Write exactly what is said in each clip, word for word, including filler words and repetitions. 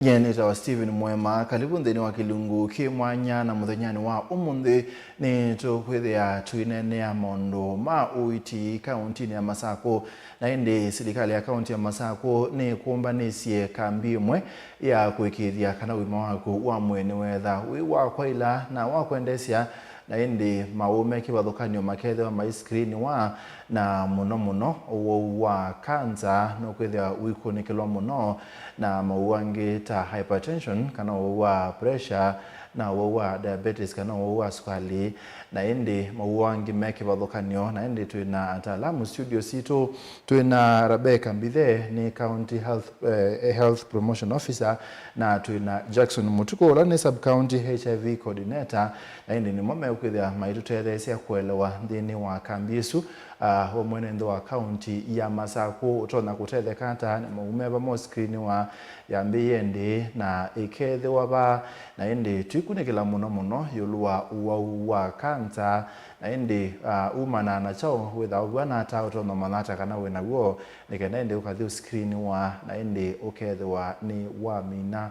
Nyie nĩtawa Stephen Mwema. Karibu nthĩnĩ wa kĩlungu kĩ mwanya, na mũthenyanĩ wa ũmũnthĩ nĩtũkwĩthĩa tũineenea maũndũ ma ũiiti kauntinĩ ya Masakũ. Na ĩndĩ silikalĩ ya kaunti ya Masakũ nĩkũmbanĩsye kambi ĩmwe ya kũĩkĩĩthya kana ũima waku wa mwĩĩ nĩwetha wĩ wa kwaĩla na wa kwendeesya, na ĩndĩ mawau me kĩvathũkany'o makethĩwa maisikriniwa, na mũno mũno ũwau wa kanza nũkwĩthĩwa ũikunĩkĩlwa mũno na mawau angĩ ta hypertension kana ũwau wa pressure, na ũwau wa diabetes kana ũwau wa sukalĩ, na ĩndĩ mawau angĩ me kĩvathũkany'o. Na ĩndĩ twĩ na ataalamu studio sitũ. Twĩ na Rebecca Mbithe, nĩ County Health, eh, Health Promotion Officer, na twĩ na Jackson Mutuku, ũla nĩ Sub County H I V Coordinator, na ĩndĩ nĩmo mekwĩthĩa maitũtetheesya kũelewa nthĩnĩ wa kambi ĩsu, ah, we mwene nthĩ wa kaunti ya Masakũ ũtonya kũtetheka ata, nĩ maume vamwe screen wa yambĩĩe ĩndĩĩ na ĩkethĩwa va, na ĩndĩ tũikunĩkĩla mũno mũno ĩũlũ wa ũwau wa kanza, na ĩndĩ, ah, umanaa na kyaũ, wĩthaa ũvw'ana ata, ũtonya ũmanya ata kana wĩ naw'o, nĩ kenda ĩndĩ ũkathi ũsikiliniwa, na ĩndĩ ũkethĩwa nĩ wamina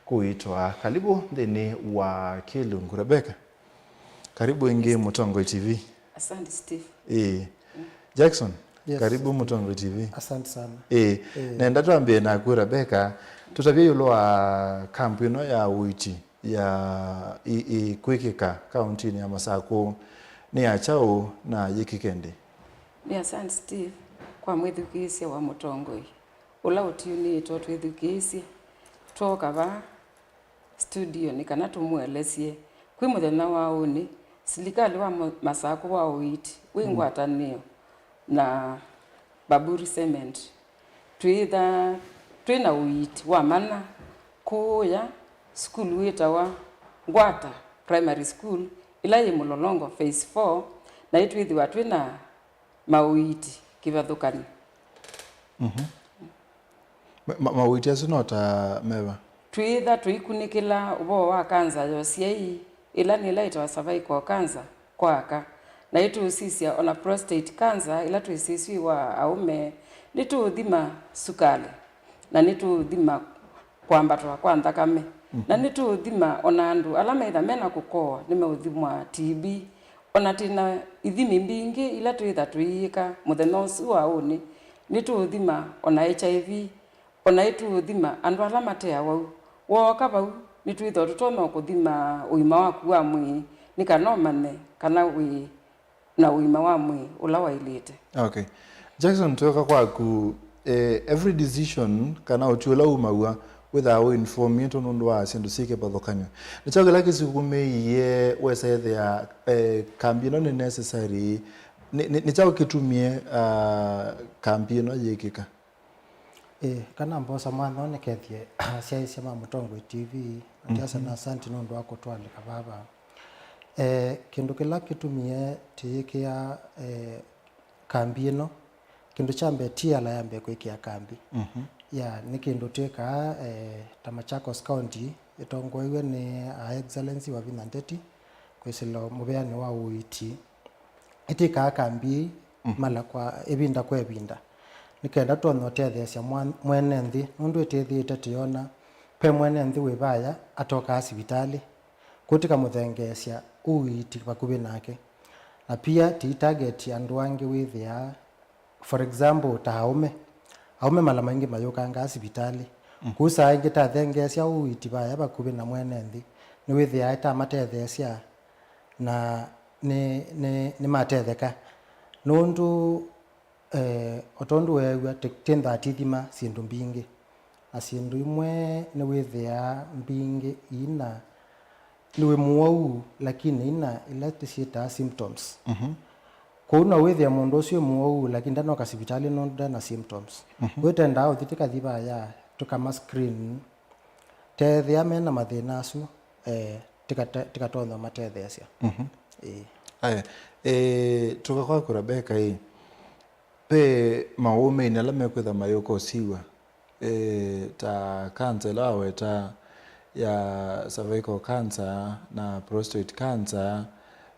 kũitwa. Karibu nthĩnĩ wa kĩlungu, Rebecca. Karibu ĩngĩ Mũtongoi T V. Asante, Steve. Ĩĩ. Jackson, yes, karibu Steve. Mũtongoi T V. Asante sana. Ĩĩ. Ĩĩ. Nenda twambĩe naku, Rebecca, tũtavye ĩũlũ wa kampu ĩno ya ũiiti ya ĩ-, ĩ-, kwĩkĩka kauntinĩ ya Masakũ nĩ ya kyaũ na yĩkĩke ndĩ? Nĩ asante, Steve, kwa mwĩthukĩĩsya wa Mũtongoi ũla ũtiũnĩĩtwe twĩthukĩĩsye. Twooka vaa studio nĩ kana tũmũelesye kwĩ mũthenya wa ũnĩ, silikalĩ wa Mo-, Masakũ wa ũiiti wĩ, mm, ngwatanĩo na Baburi Cement. Twĩtha twĩ na ũiiti wa mana kũũya sukulu wĩtawa Ngwata Primary School, ĩla yĩ Mũlolongo Phase four, na ĩtwĩthĩwa twĩ na maũiiti kĩvathũkany'o. Mhm. Ma-, ma-, maũiiti asu no ta meva? Twĩtha tũikunĩkĩla ũvoo wa kanza ya ũsyai, ĩla nĩ ĩla ĩtawa cervical cancer kwa aka, na ĩtũũsisya ona prostate cancer ĩla twĩsĩ ĩsu yĩ wa aũme. Nĩtũũthima sukalĩ, na nĩtũũthima kwambatwa kwa nthakame, mhm, na nĩtũũthima ona andũ ala metha mena kũkoa nĩmeũthimwa T B. Ona twĩ na ithimi mbingĩ ila twĩtha tũiĩka mũthenya ũsu wa ũnĩ, nĩtũũthima ona H I V, ona ĩtũũthima andũ ala mate awau. Wooka vau, nĩtwĩthwa tũtonya kũthima ũima waku wa mwĩĩ, nĩ kana ũmanye kana wĩ na ũima wa mwĩĩ ũla waĩlĩte. Okay. Jackson, twĩoka kwaku, eh, every decision kana ũtwi ũla umaw'a wĩthaa ũinformĩtwe nũndũ wa syĩndũ syĩ kĩvathũkany'o. Nĩ kyaũ kĩla kĩsukumĩie wesa ethĩa, eh, kambi ĩno nĩ necessary? Nĩ, nĩ, nĩ kyaũ kĩtumie, ah, kambi ĩno yĩkĩka? Ĩĩ, kana mbosa mwanya nĩkethye asyaĩĩsya ma Mũtongoi T V, na ndiasa, mhm, na asante nũndũ wa kũtwalĩka vava. Eh, kĩndũ kĩla kĩtumie tĩyĩkĩa, eh, kambi ĩno, kĩndũ kya mbee ti ala ya mbee kwĩkĩa kambi. Mhm. Ya, nĩ kĩndũ twĩkaa, eh, ta Machakos County, ĩtongoew'e nĩ Her Excellency Wavinya Ndeti, kwĩsĩla mũveanĩ wa ũiiti. Ĩtĩkaa kambi, mhm, mala kwa ĩvinda kwa ĩvinda, nĩ kenda tũtonya ũtetheesya mwa-, mwene nthĩ, nũndũ ĩtĩthĩĩte tũyona ve mwene nthĩ wĩ vaya atokaa sivitalĩ, kũu tĩkamũthengeesya ũiiti vakuvĩ nake. Na pia tĩitageti andũ angĩ wĩthĩaa, for example, ta aũme. Aũme mala maingĩ mayũkangaa sivitalĩ. Mm. Kũu saa ingĩ tathengeesya ũiiti vaya vakuvĩ na mwene nthĩ, nĩwĩthĩaa ĩtamatetheesya na nĩ, nĩ, nĩmatetheka. Nũndũ, eh, o tondũ weew'a, tĩ-, tĩnthaa tĩthima syĩndũ mbingĩ. Na syĩndũ imwe nĩwĩthĩaa mbingĩ ina, nĩwĩ mũwau, lakini ina ila tũsyĩtaa symptoms. Mhm. Kwoou no wĩthĩe mũndũ ũsu wĩ mũwau, lakini ndanoka sivitalĩ nũndũ ndena symptoms. Mhm. Kwoou tendaa ũthi tĩkathi vaya, tũkama screen, teethĩa mena mathĩna asu, eh, tĩkate-, tĩkatonya ũmatetheesya. Mhm. Ĩĩ. Aya, eh, tũka kwaku Rebecca, ĩ, ve maũũ maingĩ ala mekwĩtha mayũka ũsiw'a, eh, ta cancer ĩla waweta ya cervical cancer na prostate cancer,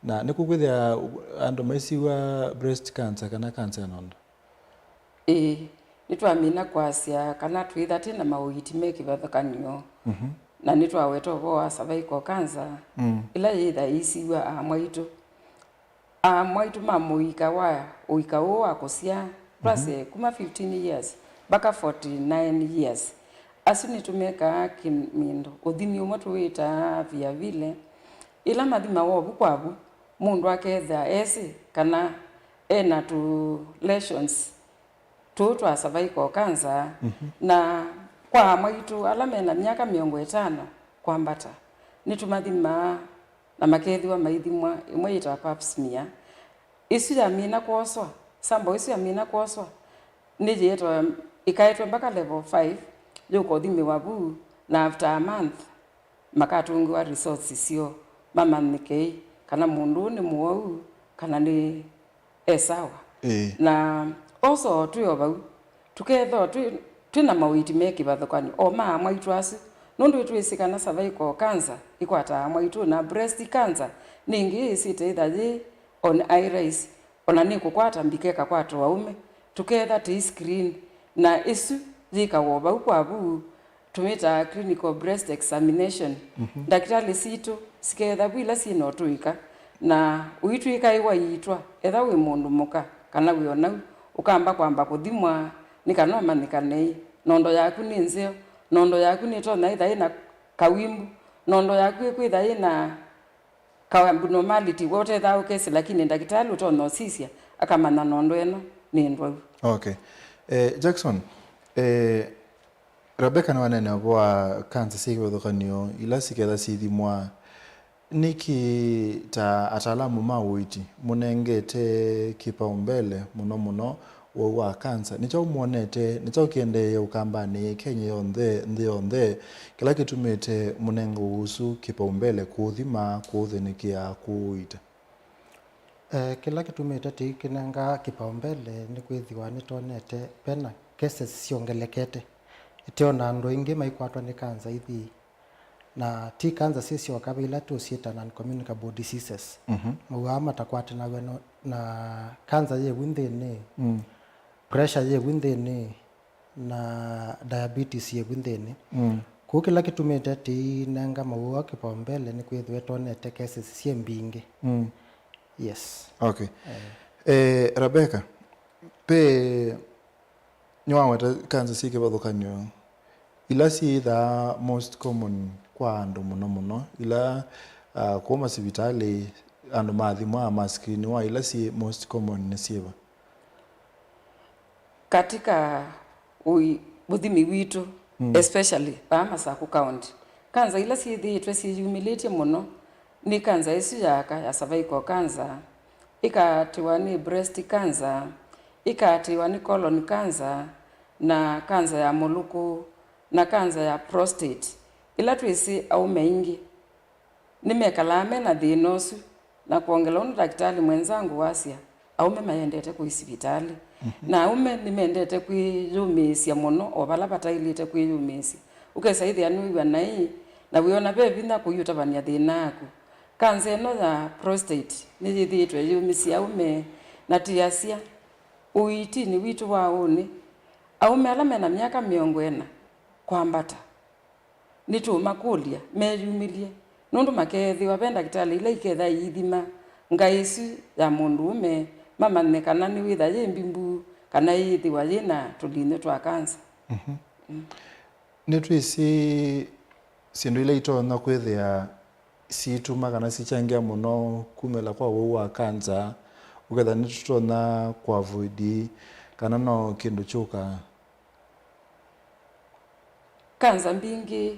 na nĩkũkwĩthĩa andũ maisiw'a breast cancer kana cancer ya nondo? Ĩĩ, Nĩtwamina kwasya kana twĩtha twĩ na maũiiti me kĩvathũkany'o, mhm, na nĩtwaweta ũvoo wa cervical cancer, mm, ĩla yĩtha ĩisiw'a aamwaitũ. Aamwaitũ ma mũika wa ũika ũũ wa kũsyaa, mhm, twasye kuma fifteen years mpaka forty-nine years. Asu nĩtũmekaa kĩmĩndo, ũthimi ũmwe tũwĩtaa via vile, ĩla mathimawa ovu kwa vu, mũndũ akethĩa esĩ kana e na tũ lesions tũũ twa cervical cancer, mhm, na kwa aamwaitũ ala me na myaka mĩongo ĩtano kwambata, nĩtũmathimaa na makethĩwa maithimwa ĩmwe yĩtawa pap smear. Ĩsu yamina kwoswa, sample ĩsu yamina kwoswa, nĩyĩetawa, ĩkaetwe mpaka level five, yũka ũthimĩwa vu, na after a month, makatũngĩwa results syoo, mamanyĩke kana mũndũ ũũ nĩ mũwau kana nĩ e sawa. Ĩĩ. Na also twĩ o vau, tũkethĩwa twĩ, twĩ na maũiiti me kĩvathũkany'o o ma aamwaitũ asu, nũndũ nĩtwĩsĩ kana cervical cancer ĩkwataa aamwaitũ, na breast cancer nĩngĩ yĩsĩte ĩtha yĩ on high rise, o na nĩkũkwata mbika ĩkakwata aũme, tũketha tĩi screen, na ĩsu yĩkawa o vau kwa vu, tũmĩtaa clinical breast examination. Mhm. Ndakĩtalĩ sitũ siketha vu ila syĩ na ũtũĩka, na ũitw'ĩka ĩ waiitwa, etha wĩ mũndũ mũka kana wĩ o nau, ũkamba kwamba kũthimwa nĩ kana ũmanyĩkane ĩ nondo yaku nĩ nzeo, nondo yaku nĩtonya ĩtha yĩ na kawimbu, nondo yaku ĩkwĩtha yĩ na ka abnormality, we ũtethaa ũkesĩ, lakini ndakĩtalĩ ũtonya ũsisya akamanya nondo ĩno nĩ ndwau. Okay. Eh, Jackson, eh, Rebecca nĩwaneena ũvoo wa kanza syĩ kĩvathũkany'o ila siketha syĩthimwa. Nĩkĩ ta ataalamu ma ũiiti mũnengete kĩpaũmbele mũno mũno ũwau wa kanza? Nĩ kyaũ mwonete, nĩ kyaũ kĩendeeie Ũkambanĩ, Kenya yonthe, nthĩ yonthe, kĩla kĩtumĩte mũnenge ũwau ũsu kĩpaũmbele, kũũthima, kũũthĩnĩkĩa, kũũita? Eh, kĩla kĩtumĩte tũikĩnenga kĩpaũmbele nĩ kwĩthĩwa nĩtwonete vena cases syongelekete. Ĩteo na andũ aingĩ maikwatwa nĩ kanza ithi. Na ti kanza syĩ syoka, ve ila tũsyĩta non-communicable diseases. Mhm. Mawau aa matakwatanaw'a no, na kanza yĩ vu nthĩnĩ, mm, pressure yĩ vu nthĩnĩ, na diabetes yĩ vu nthĩnĩ. Mm. Kũu kĩla kĩtumĩte tũinenga mawau aa kĩpaũmbele nĩ kwĩthĩwa twonete cases syĩ mbingĩ. Mm. Yes. Okay. Eh. Eh, Rebecca, pe nĩwaweta kanza syĩ kĩvathũkany'o ila syĩthaa most common kwa andũ mũno mũno, ila, ah, kuma sivitalĩ andũ mathimwa, maskiniwa, ila syĩ most common nĩ syĩva? Katika ui-, ũthimi witũ, mm, especially vaa Masaku County, kanza ila syĩthĩĩtwe syĩyumĩlĩtye mũno nĩ kanza ĩsu ya aka ya cervical cancer, ĩkaatĩwa nĩ breast cancer, ĩkaatĩwa nĩ colon cancer, na kanza ya mũlũkũ, na kanza ya prostate, ila twĩsĩ aũme aingĩ nĩmekalaa me na thĩna ũsu, na kwongela ũndũ ndakĩtalĩ mwenzangu wasya, aũme mayendete kũi sivitalĩ. Mhm. Na aũme nĩmendete kwĩyũmĩĩsya mũno o vala vataĩlĩte kwĩyũmĩĩsya. Ũkesa ĩthĩa nĩwĩw'a naĩ, na wĩona ve vinya kũiũtavany'a thĩna waku. Kanza ĩno ya prostate nĩyĩthĩĩtwe ĩyũmĩsya aũme, na ti asya. Ũiitinĩ witũ wa ũnĩ, aũme ala me na myaka mĩongo ĩna kwambata, nĩtũũmakũlya meyumĩlye, nũndũ makeethĩwa ve ndakĩtalĩ ila iketha iithima ngaĩ ĩsu ya mũndũũme, mamanye kana nĩwĩtha yĩ mbimbu, kana ĩyĩthĩwa yĩ na tũlinyũ twa kanza. Mhm. Mm. Nĩtwĩsĩ syĩndũ ila itonya kwĩthĩa siituma kana sikyangĩa mũno kumĩla kwa ũwau wa kanza, ũkethĩa nĩtũtonya kũavoid kana no kĩndũ kyũkaa. Kanza mbingĩ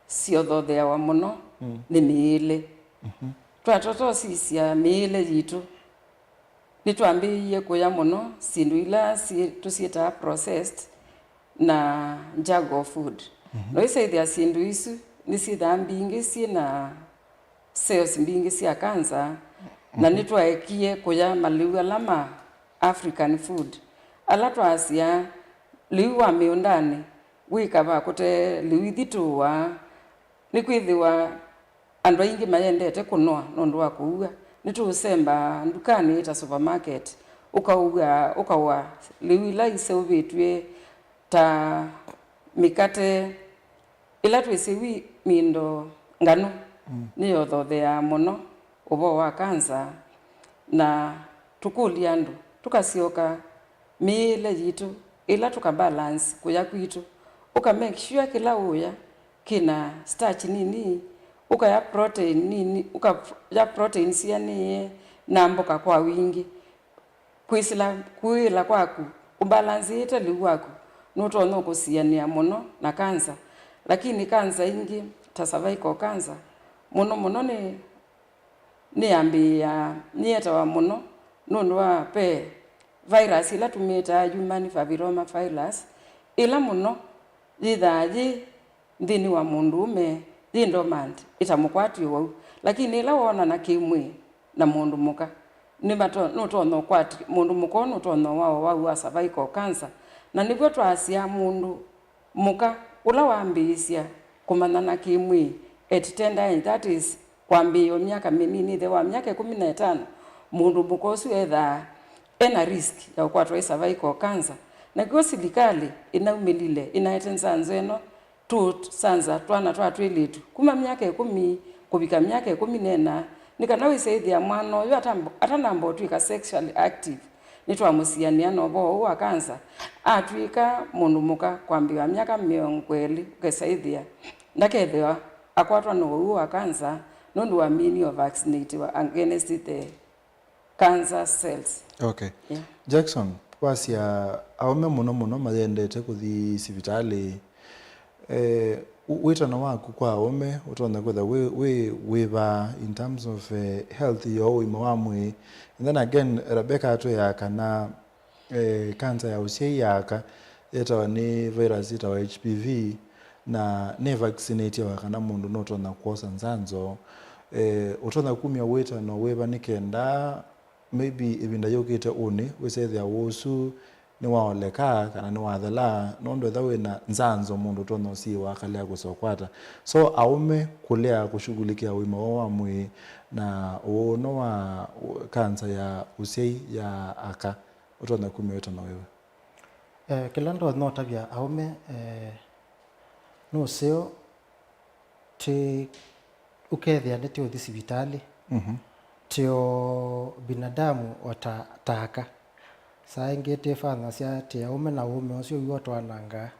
syothotheawa mũno, mm, nĩ mĩĩle. Mhm. Twatata ũsisya mĩĩle yitũ, nĩtwambĩĩie kũya mũno syĩndũ ila syĩ-, tũsyĩtaa processed na junk food. Mhm. No ĩsaĩthĩa syĩndũ isu nĩsyĩthaa mbingĩ syĩ na cells mbingĩ sya kanza, na, mhm, nĩtwaekie kũya malĩu ala ma African food, ala twasya lĩu wa mĩũndanĩ wĩkava kũte lĩu ithitũũa, nĩkwĩthĩwa andũ aingĩ mayendete kũnwa nũndũ wa kũua. Nĩtũũsemba ndukanĩ ta supermarket, ũkaua, ũkaũa lĩu ila iseũvĩtw'e, ta mĩkate ĩla twĩsĩ wi mindo nganu nĩyothotheaa mũno ũvoo wa kanza, na tũkũlya andũ, tũkasyoka mĩĩle yitũ ĩla tũka balance kũya kwitũ, ũka make sure kĩla ũya kĩna starch nini, ũkaya protein nini, ũkaya protein sianĩe na mboka kwa wingĩ. Kwĩsĩla kũĩla kwaku ũbalanzĩĩte lĩu waku nũtonya ũkũsianĩa mũno na kanza. Lakini kanza ingĩ ta cervical cancer mũno mũno nĩ nĩyambĩĩaa, nĩyetawa mũno nũndũ wa ve virus ĩla tũmĩtaa human papilloma virus, ĩla mũno yĩthaa yĩ nthĩnĩ wa mũndũũme yĩ dormant ĩtamũkwatyo wau, lakini ĩla woonana kĩ-mwĩĩ na mũndũ mũka, nĩmato-, nũtonya ũkwati-, mũndũ mũka ũũ nũtonya ũwaa ũwau wa cervical cancer. Na nĩw'o twaasya mũndũ mũka ũla wambĩĩsya kũmanyana kĩ-mwĩĩ at tender age, that is, kwambĩĩa o myaka mĩnini, ĩthe wa myaka ĩkũmi na ĩtano, mũndũ mũka ũsu ethaa ena risk ya ũkwatwa nĩ cervical cancer. Na kw'o silikalĩ ĩnaumĩlile, ĩnaete nzanzo ĩno, tũsanza twana twa twĩlĩtu kuma myaka ĩkũmi kũvika myaka ĩkũmi na ĩna, nĩ kana wĩsaĩthĩa mwana ũyũ atamb-, atanamba ũtw'ĩka sexually active, nĩtwamũsianĩa na ũvoo ũũ wa kanza. Atw'ĩka mũndũ mũka kwambĩĩa myaka mĩongo ĩlĩ, ũkesaĩthĩa ndakethĩwa akwatwa na ũwau wa kanza nũndũ waminie ũvaccinatiwa against the cancer cells. Okay. Yeah. Jackson, wasya aũme mũno mũno mayendete kũthi sivitalĩ. Eh, wĩ-, wĩtano waku kwa aũme ũtonya kwĩtha wĩ, wĩ, wĩva in terms of, eh, health yoo, ũima wa mwĩĩ? And then again, Rebecca atwĩaa kana eh, kanza ya ũsyai ya aka yĩtawa nĩ virus yĩtawa H P V, na nĩ vaccinate wa kana mũndũ nũtonya kwosa nzanzo. Eh, ũtonya kumya wĩtano wĩva nĩ kenda maybe ĩvinda yũkĩte ũnĩ wĩsethĩa ũũ ũsu nĩwaoleka kana nĩwathela, nũndũ etha wĩna nzanzo mũndũ ũtonya ũsiĩwa akalea kũsya ũkwata. So aũme kũlea kũshughulikia ũima woo wa mwĩĩ na ũũno wa kanza ya ũsyai ya aka ũtonya kumya wĩtano wĩva? Eh, kĩla ndonya ũtavya aũme, eh, nĩ ũseo ti ũkethĩa nĩ ti ũthi sivitalĩ, Mhm. ti o binadamu o ta, ta aka. Saa ingĩ twĩvanyasya ti aũme na ũũme ũsu w'o twanangaa.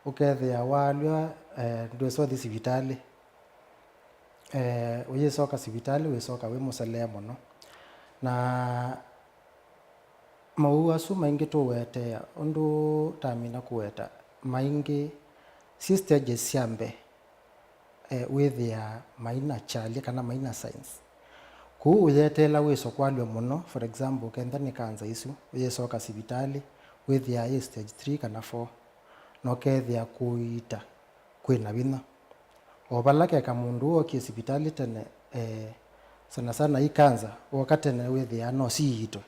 Ũkethĩa waalw'a, eh, ndwĩsa ũthi sivitalĩ. Eh, ũyĩsoka sivitalĩ, wĩsoka wĩ mũselee mũno. Na Maũwau asu maingĩ tũũwetea, ũndũ tamina kũweta, maingĩ syĩ stages sya mbee, eh, wĩthĩaa maina kyalya kana maina signs. Kwoou ũyeteela wĩsa kwalw'a mũno, for example, kenda nĩ kanza ĩsu, ũyĩsoka sivitalĩ, wĩthĩaa yĩ stage three kana four, na ũkethĩa kũiita kwĩ na vinya. O vala ke kamũndũ wookie sivitalĩ tene, eh, sana sana i kanza, wooka tene wĩthĩaa no siiitwe.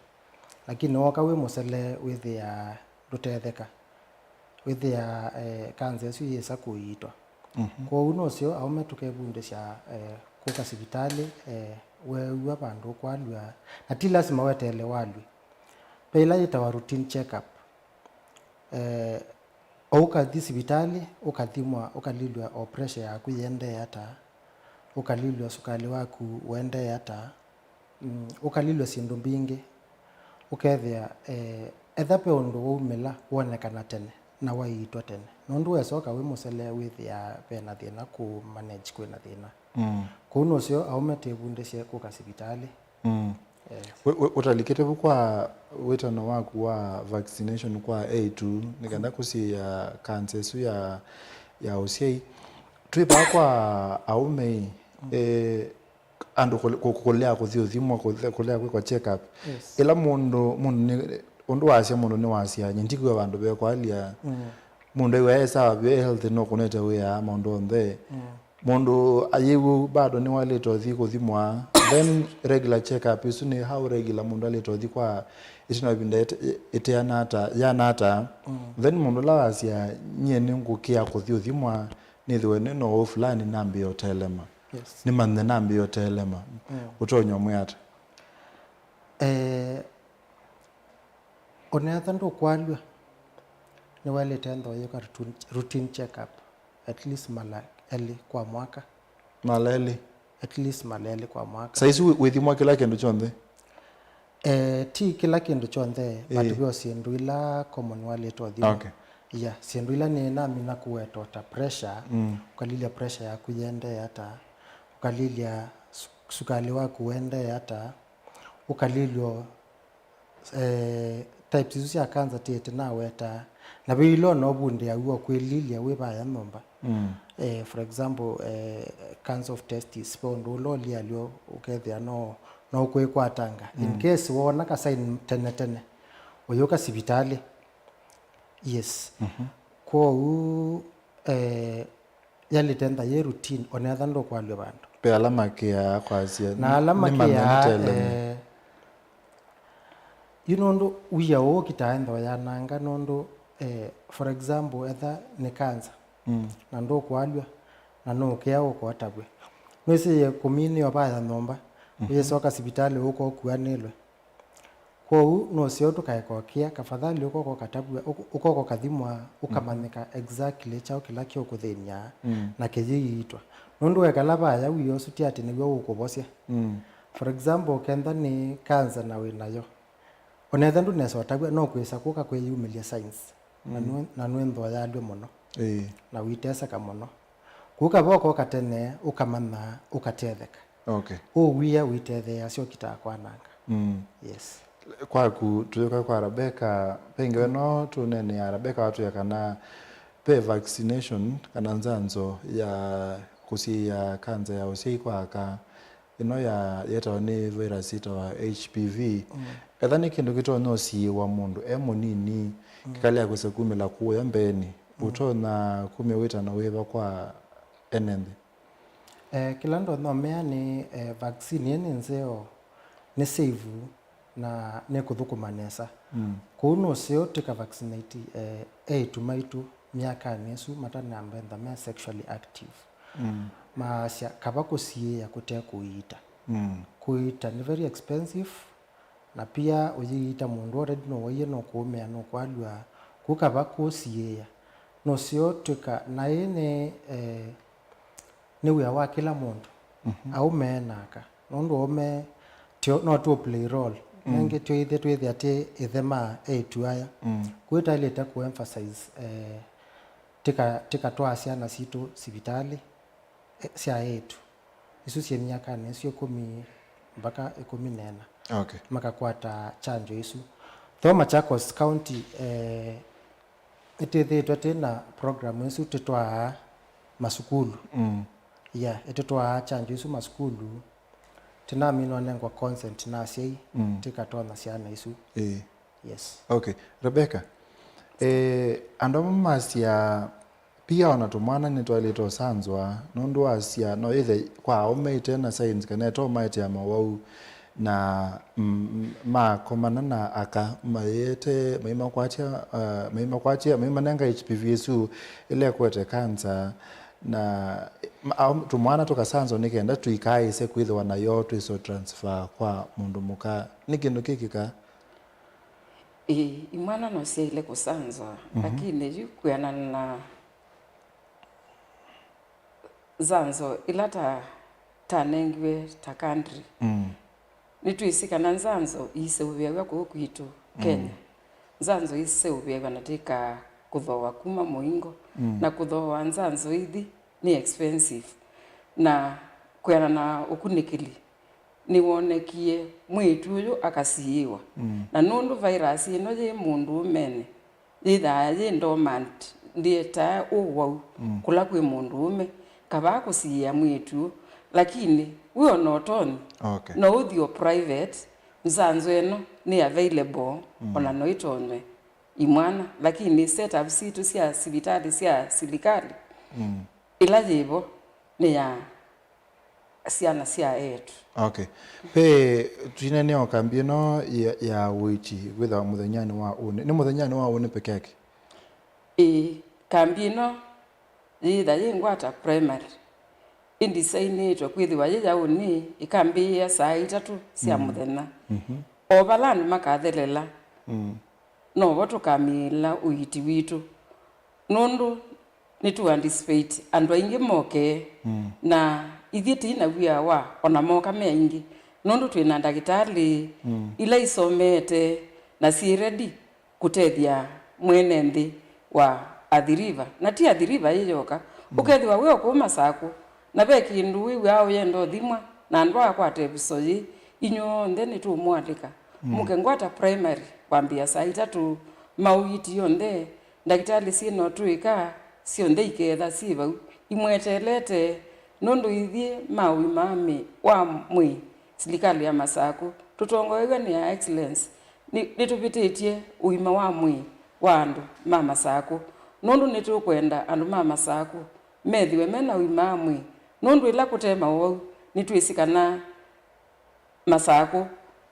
Lakini wooka wĩ mũsele wĩthĩaa ndũtetheka. Wĩthĩaa, eh, kanza ĩsu yĩsa kũiitwa. Mhm. Kwoou nũseo aũme tũkevundĩsya, eh, kũka sivitalĩ, eh, weew'a vandũ ũkwalw'a. Na ti lasima weteele walw'e. Ve ĩla yĩtawa routine check-up. Eh, o ũkathi sivitalĩ, ũkathimwa, ũkalilw'a o pressure yaku yĩendee ata, ũkalilw'a sukalĩ waku ũendee ata, mm, ũkalilw'a syĩndũ mbingĩ, ũkethĩa, eh, etha ve ũndũ waumĩla wonekana tene na waiitwa tene. Nũndũ wesoka wĩ mũsele wĩthĩaa ve na thĩna kũ manage kwĩ na thĩna. Mm. Kũu nũseo aũme twĩvundĩsye kũka sivitalĩ. Mm. Eh. Wĩ-, wĩ-, ũtalikĩte vu kwa wĩtano waku wa vaccination kwa A two, nĩ kenda kũsiĩĩa kanza ĩsu ya, ya ũsyai. Twĩ vaa kwa aũme, eh, andũ kũle-, kũ-, kũlea kũthi ũthimwa, kũle-, kũlea kwĩkwa check up. Yes. Ĩla mũndũ, mũndũ nĩ, ũndũ wasya mũndũ nĩwasya, nye ndikwĩwa vandũ vekwalya, mm, mũndũ aiwa e sawa, ve healthy, no kũnete wĩa, maũndũ onthe. Mm. Mũndũ ayĩw'e bado nĩwaĩlĩte ũthi kũthimwa, then regular check up ĩsu nĩ how regular mũndũ aĩlĩte ũthi kwa ĩtina wa ĩvinda ĩte-, ĩteana ata, yana ata. Mm. Then mũndũ ũla wasya, nyie nĩngũkĩa kũthi ũthimwa, nĩthĩwe nĩ na ũwau fulani, nambĩĩa ũtelema. Yes. Nĩmanye nambĩĩa ũtelema. Mm. Ũtonya ũmwĩa ata? Eh, Ũneetha ndũkwalw'a, Nĩwaĩlĩte ethĩwa yĩka routine, routine check up at least mala elĩ kwa mwaka. Mala elĩ? At least mala elĩ kwa mwaka. Saa isu wĩ- wĩthimwa kĩla kĩndũ kyonthe? Eh, ti kĩla kĩndũ kyonthe, but Ĩĩ. ve o syĩndũ ila common waĩlĩte ũthimwa. Okay. Yeah, syĩndũ ila nĩ namina kũweta ta pressure, Mm. ũkalilya pressure yaku yendee ata, ũkalilya su- sukalĩ waku wendee ata, ũkalilya eh, types isu sya cancer ti ĩtĩ naweta, na ve ila no ũvundĩaw'a kwĩlilya wĩ vaya nyũmba. Mm. Eh, for example, eh, cancer of testis, ve ũndũ ũla ũlialyo ũkethĩa no, no ũkwĩkwatanga. In Mm. case woona ka sign tene tene, ũyũka sivitalĩ. Yes. Mhm. Kwoou, eh, yaĩlĩte ethĩwa yĩ routine, ona ethĩwa ndũkwalw'a vandũ. Ve ala makĩaa kwasya, Na ala nĩ- nĩmanya makĩaa, nĩteleme. Eh, yu nũndũ wia ũũ ũkitaa ethĩwa yananga nũndũ, eh, for example, ethĩwa nĩ cancer, Mm. na ndũkwalw'a, na nũkĩa ũkotavw'e. Nĩwĩsĩe kũminĩwa vaya nyũmba, Mhm. ũyĩsoka sivitalĩ ũka ũkuanĩlwe. Kwoou nũseo tũkaeka ũkĩa, kafadhali ũkoko katavw'a, ũk- ũkoko kathimwa, ũkamanyĩka exactly kyaũ kĩla kĩũkũthĩny'a Mm. na kĩyĩiitwa. Nũndũ wekala vaya wia ũsu ti atĩ nĩw'o ũkũvosya. Mm. For example, kenda nĩ cancer na wĩ nayo, onetha ndũnesa ũtavw'a, no kwĩsa kũka kwĩyumĩlya signs. Na Mm. nũ- na nũenthwa yalw'e mũno. Ĩĩ. Na ũiteseka mũno. Kũu kavoko katene ũkamanya ũkatetheka. Okay. Ũwia ũitetheeasya ũkitaa kwananga. Mm. Yes. Kwaku, tũyũka kwa Rebecca, pengĩ we no tũneenea, Rebecca watwĩa kana ve vaccination kana nzanzo ya kũsiĩĩa kanza ya ũsyai kwa aka, ĩno ya yetawa nĩ virus yĩtawa H P V. Mm. Etha nĩ kĩndũ kĩtonya ũsiĩĩwa mũndũ e mũnini, Mm. kĩkalea kwĩsa kumĩla kũya mbeenĩ, Mm. ũtonya kumya wĩtano wĩva kwa ene nthĩ? Eh, kĩla ndonya ũmea nĩ, eh, vaccine ĩĩ nĩ nzeo, nĩ safe, na nĩkũthũkũma nesa. Mm. Kwoou nũseo tũka vaccinate, eh, eĩtu maitũ myakanĩ ĩsu matanamba ethĩwa me sexually active. Mm. Maasya kava kũsiĩĩa kũte kũiita. Mm. Kũiita nĩ very expensive, na pia ũyĩiita mũndũ already nũwaie, nũkũũmĩa, nũkwalw'a, kũu kava kũsiĩĩa. Nũseo tũka, na ĩĩ nĩ, eh, nĩ wĩa wa kĩla mũndũ, Mhm. aũme na aka. Nũndũ aũme tyo, no tũ play role. Mm. Nengĩ tyo ithe twĩthĩa tĩ ĩthe ma eĩtu aya. Mm. Kũu ĩtaĩlĩte kũ emphasize, eh, tĩka, tĩkatwaa syana sitũ sivitalĩ, eh, sya eĩtu. Isu syĩ myakanĩ ĩsu ĩkũmi mpaka ĩkũmi na ĩna. Okay. Makakwata chanjo isu. Though Machakos County, eh, ĩtĩthĩĩtwe tĩ na program ĩsu tĩtwaa masukulu. Mm. Yeah, ĩtĩtwaa chanjo isu masukulu. Tĩnamina ũnengwa consent na asyai, Mm. tĩkatonya syana isu. Ĩĩ. Yes. Okay. Rebecca, eh, andũ amwe masya pia ona tũmwana nĩtwaĩlĩte ũsanzwa, nũndũ wasya no ĩthe kwa aũme ĩte na signs kana ĩtomaetea mawau, na, mm, makomana na aka, mayĩete, maimakwatya, uh, maimakwatya, maimanenga H P V ĩsu ĩla ĩkwete cancer, na, ma-, aũ-, tũmwana tũkasanzwa nĩ kenda tũikaaĩse kwĩthĩwa nayo twĩso transfer kwa mũndũ mũka. Nĩ kĩndũ kĩkĩka? Ĩĩ, imwana no syaĩle kũsanzwa, Mhm. lakini yu kwĩanana na nzanzo ila ta, tanengiwe ta country. Mm. Nĩtwĩsĩ kana nzanzo iiseũvĩaw'a kũũ kwitũ Mm. Kenya. Nzanzo iseũvĩaw'a na tĩka kũthooa kuma mũingo. Mm. Na kũthooa nzanzo ithi nĩ expensive. Na kwĩana na ũkunĩkĩli, nĩwonekie mwĩĩtu ũyũ akasiĩĩwa. Mm. Na nũndũ virus ĩno yĩ mũndũũmenĩ, yĩthaa yĩ dormant, ndĩetaa ũwau Mm. kũla kwĩ mũndũũme, kavaa kũsiĩĩa mwĩĩtu ũũ. Lakini wĩ ona ũtonyi, Okay. no ũthi o private, nzanzo ĩno nĩ available, Mm. ona no ĩtonywe imwana, lakini setup sitũ sya sivitalĩ sya silikalĩ, Mm. ĩla yĩvo nĩ ya syana sya eĩtu. Okay. Ve, twineenea o kambi ĩno ya, ya ũiiti wĩthawa mũthenyanĩ wa ũnĩ. Nĩ mũthenyanĩ wa ũnĩ peke yake? Ĩĩ, kambi ĩno yĩtha yĩ Ngwata Primary. Ĩndisainĩtwe kwĩthĩwa yĩ ya ũnĩ, ĩkambĩĩa saa itatũ sya Mm. mũthenya. Mhm. O vala andũ makathelela, Mm. novo tũkamĩĩla ũiiti witũ. nũndũ nĩtũ anticipate andũ aingĩ moke, mm, na ithyĩ tĩi na wia wa ona moka me aingĩ, nũndũ twĩ na ndakĩtalĩ, mm, ila isomete na syĩ ready kũtethya mwene nthĩ wa Athi River. Na ti Athi River yĩ yoka, mm, ũkethĩwa wĩ o kũu Masakũ, na ve kĩndũ wĩw'aa ũyenda ũthimwa, na andũ akwata ĩvuso yĩ, inyw'onthe nĩtũũmũalĩka. Mm. Mũke Ngwata Primary kwambĩĩa saa itatũ, maũiiti onthe, ndakĩtalĩ syĩ na ũtũĩka, syonthe ikeetha syĩ vau, imweteelete, nũndũ ithyĩ ma ũima wa mĩ-, wa mwĩĩ, silikalĩ ya Masakũ, tũtongoew'a nĩ Her Excellency, nĩ-, nĩtũvĩtĩtye ũima wa mwĩĩ wa andũ ma Masakũ, nũndũ nĩtũkwenda andũ ma Masakũ methĩwe me na ũima wa mwĩĩ, nũndũ ĩla kũte maũwau, nĩtwĩsĩ kana Masakũ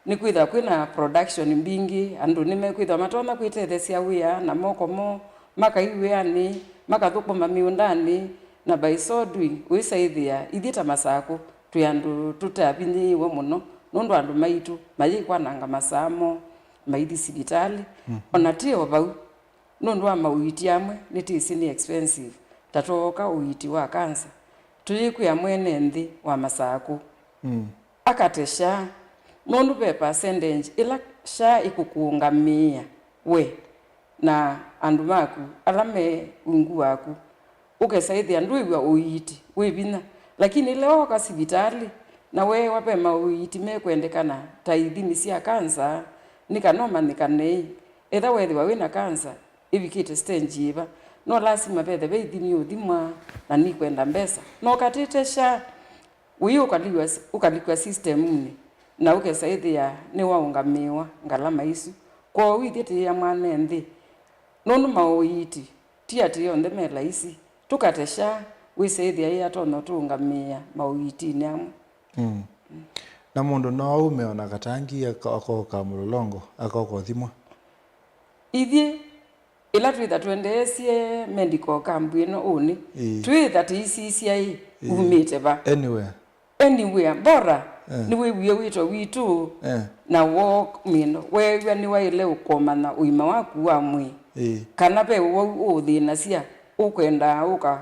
nĩkwĩthĩwa kwĩ na production mbingĩ, andũ nĩmekwĩthĩwa matonya kwĩtetheesya wĩa na moko moo, makai wĩanĩ, makathũkũma mĩũndanĩ, na by so doing, ũisaĩthĩa ithyĩ ta Masakũ twĩ andũ tũtavinyĩĩwe mũno, nũndũ andũ maitũ mayĩkwananga masaa moo maithi sivitalĩ. Mm. O na ti o vau, nũndũ wa maũiiti amwe nĩtĩsĩ nĩ expensive, ta twooka ũiiti wa kansa, tũyĩkwĩa mwene nthĩ wa Masakũ, mm, akate SHA, nũndũ ve percentage ĩla SHA ĩkũkũũngamĩĩa we na andũ maku ala me ungu waku, ũkesa ĩthĩa ndwĩw'a ũiiti wĩ vinya. Lakini ĩla wooka sivitalĩ na weewa ve maũiiti mekwendekana, ta ithimi sya kansa, nĩ kana ũmanyĩkane ethĩwa weethĩwa wĩ na kansa ĩvikĩte stage yĩva, no lasima vethe ve ithimi ũthimwa na nĩkwenda mbesa. Na ũkatĩte SHA, ũyĩ ũkalikwa, ũkalikwa system-nĩ, na ũkesa ĩthĩa nĩwaũngamĩĩwa ngalama isu. Kwoou ithyĩ tĩĩa mwene nthĩ, nũndũ maũiiti ti atĩ onthe me laisi. Tũkate SHA, wĩse ĩthĩa ĩ atonya ũtũũngamĩĩa maũiitinĩ amwe. Mm. Na mũndũ no aume ona katangi ako-, akooka Mũlolongo, akooka ũthimwa? Ithyĩ, ĩla twĩtha twendeesye medical camp ĩno ũnĩ, ĩĩ, twĩtha tĩisisya ĩ, ĩĩ, umĩte va? Anywhere. Anywhere, bora, eh, nĩwĩwie wĩto witũ, eh, na woo mĩno, weew'a nĩwaĩle ũkomana ũima waku wa mwĩĩ, ĩĩ, kana ve ũwau ũũthĩnasya, ũkwendaa ũka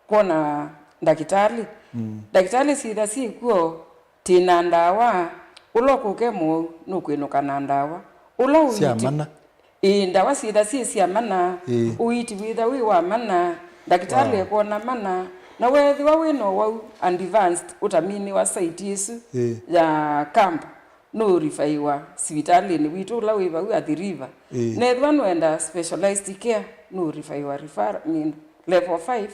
kwona ndakĩtalĩ. Mm. Ndakĩtalĩ syĩtha syĩkw'o, tĩ na ndawa, ũla ũkũke mũwau nũkwĩnũka na ndawa. Ũla ũiiti sya mana. Ĩĩ, ndawa syĩtha syĩ sya mana, ĩĩ, ũiiti wĩtha wĩ wa mana, ndakĩtalĩ, wow, ekwona mana, na weethĩwa wĩ na ũwau advanced ũtaminĩwa site ĩsu, ĩĩ, ya camp, nũũrifaiwa sivitalĩnĩ witũ ũla wĩ vau Athi River. Ĩĩ. Na ethĩwa nũenda specialized care, nũũrifaiwa referral, I mean, level five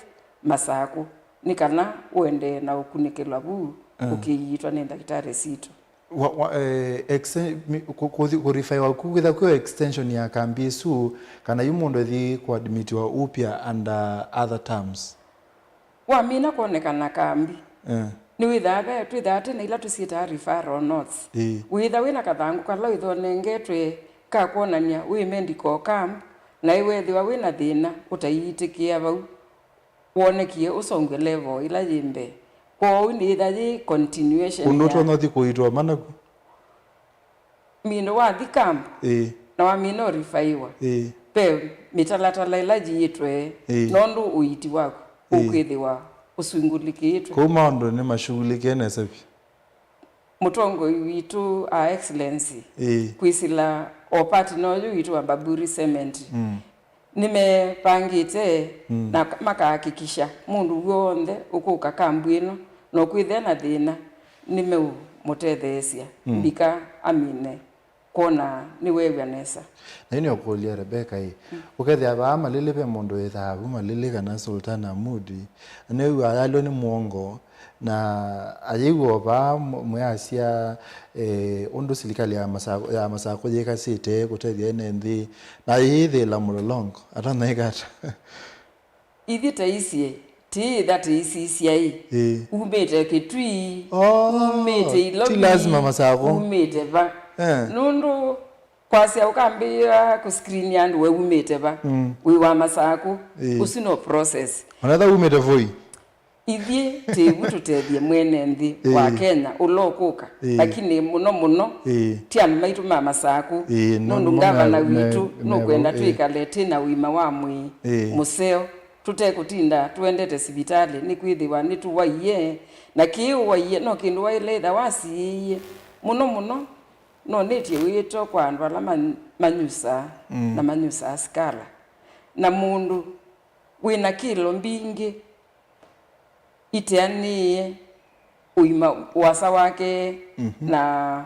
Masakũ, nĩ kana ũendee na ũkunĩkĩlwa vu, ah, ũkĩiitwa nĩ ndakĩtalĩ sitũ. Wa, wa, eh, exten-, mi-, kũ-, kũthi-, kũrifaiwa ku kwĩtha kwĩ extension ya kambi ĩsu, kana yu mũndũ ethĩ kũadmitiwa upya under other terms? Wamina kwonekana kambi, eh, nĩwĩthaa ve, twĩthaa twĩ na ila tũsyĩtaa referral notes. Ĩĩ. Wĩtha wĩ na kathangũ kala wĩthwa ũnengetwe ka kwonany'a wĩ medical camp, na ĩweethĩwa wĩ na thĩna ũtaiitĩkĩa vau, wonekie ũsongw'e level ĩla yĩ mbee. Kwoou nĩyĩtha yĩ continuation. Ũndũ ya ũtonya ũthi kũitwa mana ku? Mindo wathi camp, ĩĩ, na wamina ũrifaiwa, ĩĩ, ve mĩtalatala ĩla yiĩtwe, ĩĩ, nũndũ ũiiti waku, ĩĩ, ũkwĩthĩwa ũsungũlĩkĩtwe. Kũu maũndũ nĩmashughulikie nesa vyũ. Mũtongoi witũ, Her Excellency, ĩĩ, kwĩsĩla o partner ũyũ witũ wa Baburi Cement, mm, nĩmevangĩte, mm, na ka-, makahakikisha mũndũ w'onthe ũkũka kambu ĩno na ũkwĩthĩa na thĩna, nĩmeũmũtetheesya, mm, mbika amine kwona nĩweew'a nesa. Na yu nĩũkũlya Rebecca ĩ, mm, ũkethĩa vaa Malili ve mũndũ wĩthaa vu Malili kana Sultan Amudi, na nĩwĩw'a ayalw'a nĩ mũongo, na ayĩw'a o vaa mũ-, mwĩasya, eh, ũndũ silikalĩ ya Masakũ, ya Masakũ yĩkasĩte kũtethya ene nthĩ, na ayĩyĩthĩĩla Mũlolongo, atonya ĩka ata? Ithyĩ taisye, tĩĩtha tĩisisya ĩ, ĩĩ, umĩte Kĩtui, oh, umĩte Ilovi, ti lazima Masakũ, umĩte va? Eh. Nũndũ kwasya ũkambĩĩa kũscreen andũ we umĩte va? Mm. Wĩ wa Masakũ, ĩĩ, ũsu no process. Onetha umĩte Voi. Ithyĩ tĩvu tũtethye mwene nthĩ wa Ĩĩ. Kenya ũla ũkũka, Ĩĩ. Lakini mũno mũno Ĩĩ. Ti andũ maitũ ma Masakũ, Ĩĩ, no, nũndũ no, ngavana me-, witũ me-, nũkwenda me-, ĩĩ. Twĩkale twĩ na ũima wa mwĩĩ Ĩĩ. Mũseo, tũtekũtinda tũendete sivitalĩ, nĩkwĩthĩwa nĩtũwaie, na kĩĩ ũwaie no kĩndũ waĩle ĩtha wasiĩĩie. Mũno mũno, nonĩtye wĩto kwa andũ ala man-, manyusaa Mm. Na manyusaa sikala, na mũndũ wĩ na kĩlo mbingĩ iteanĩĩe ũima, ũasa wake Mhm. Na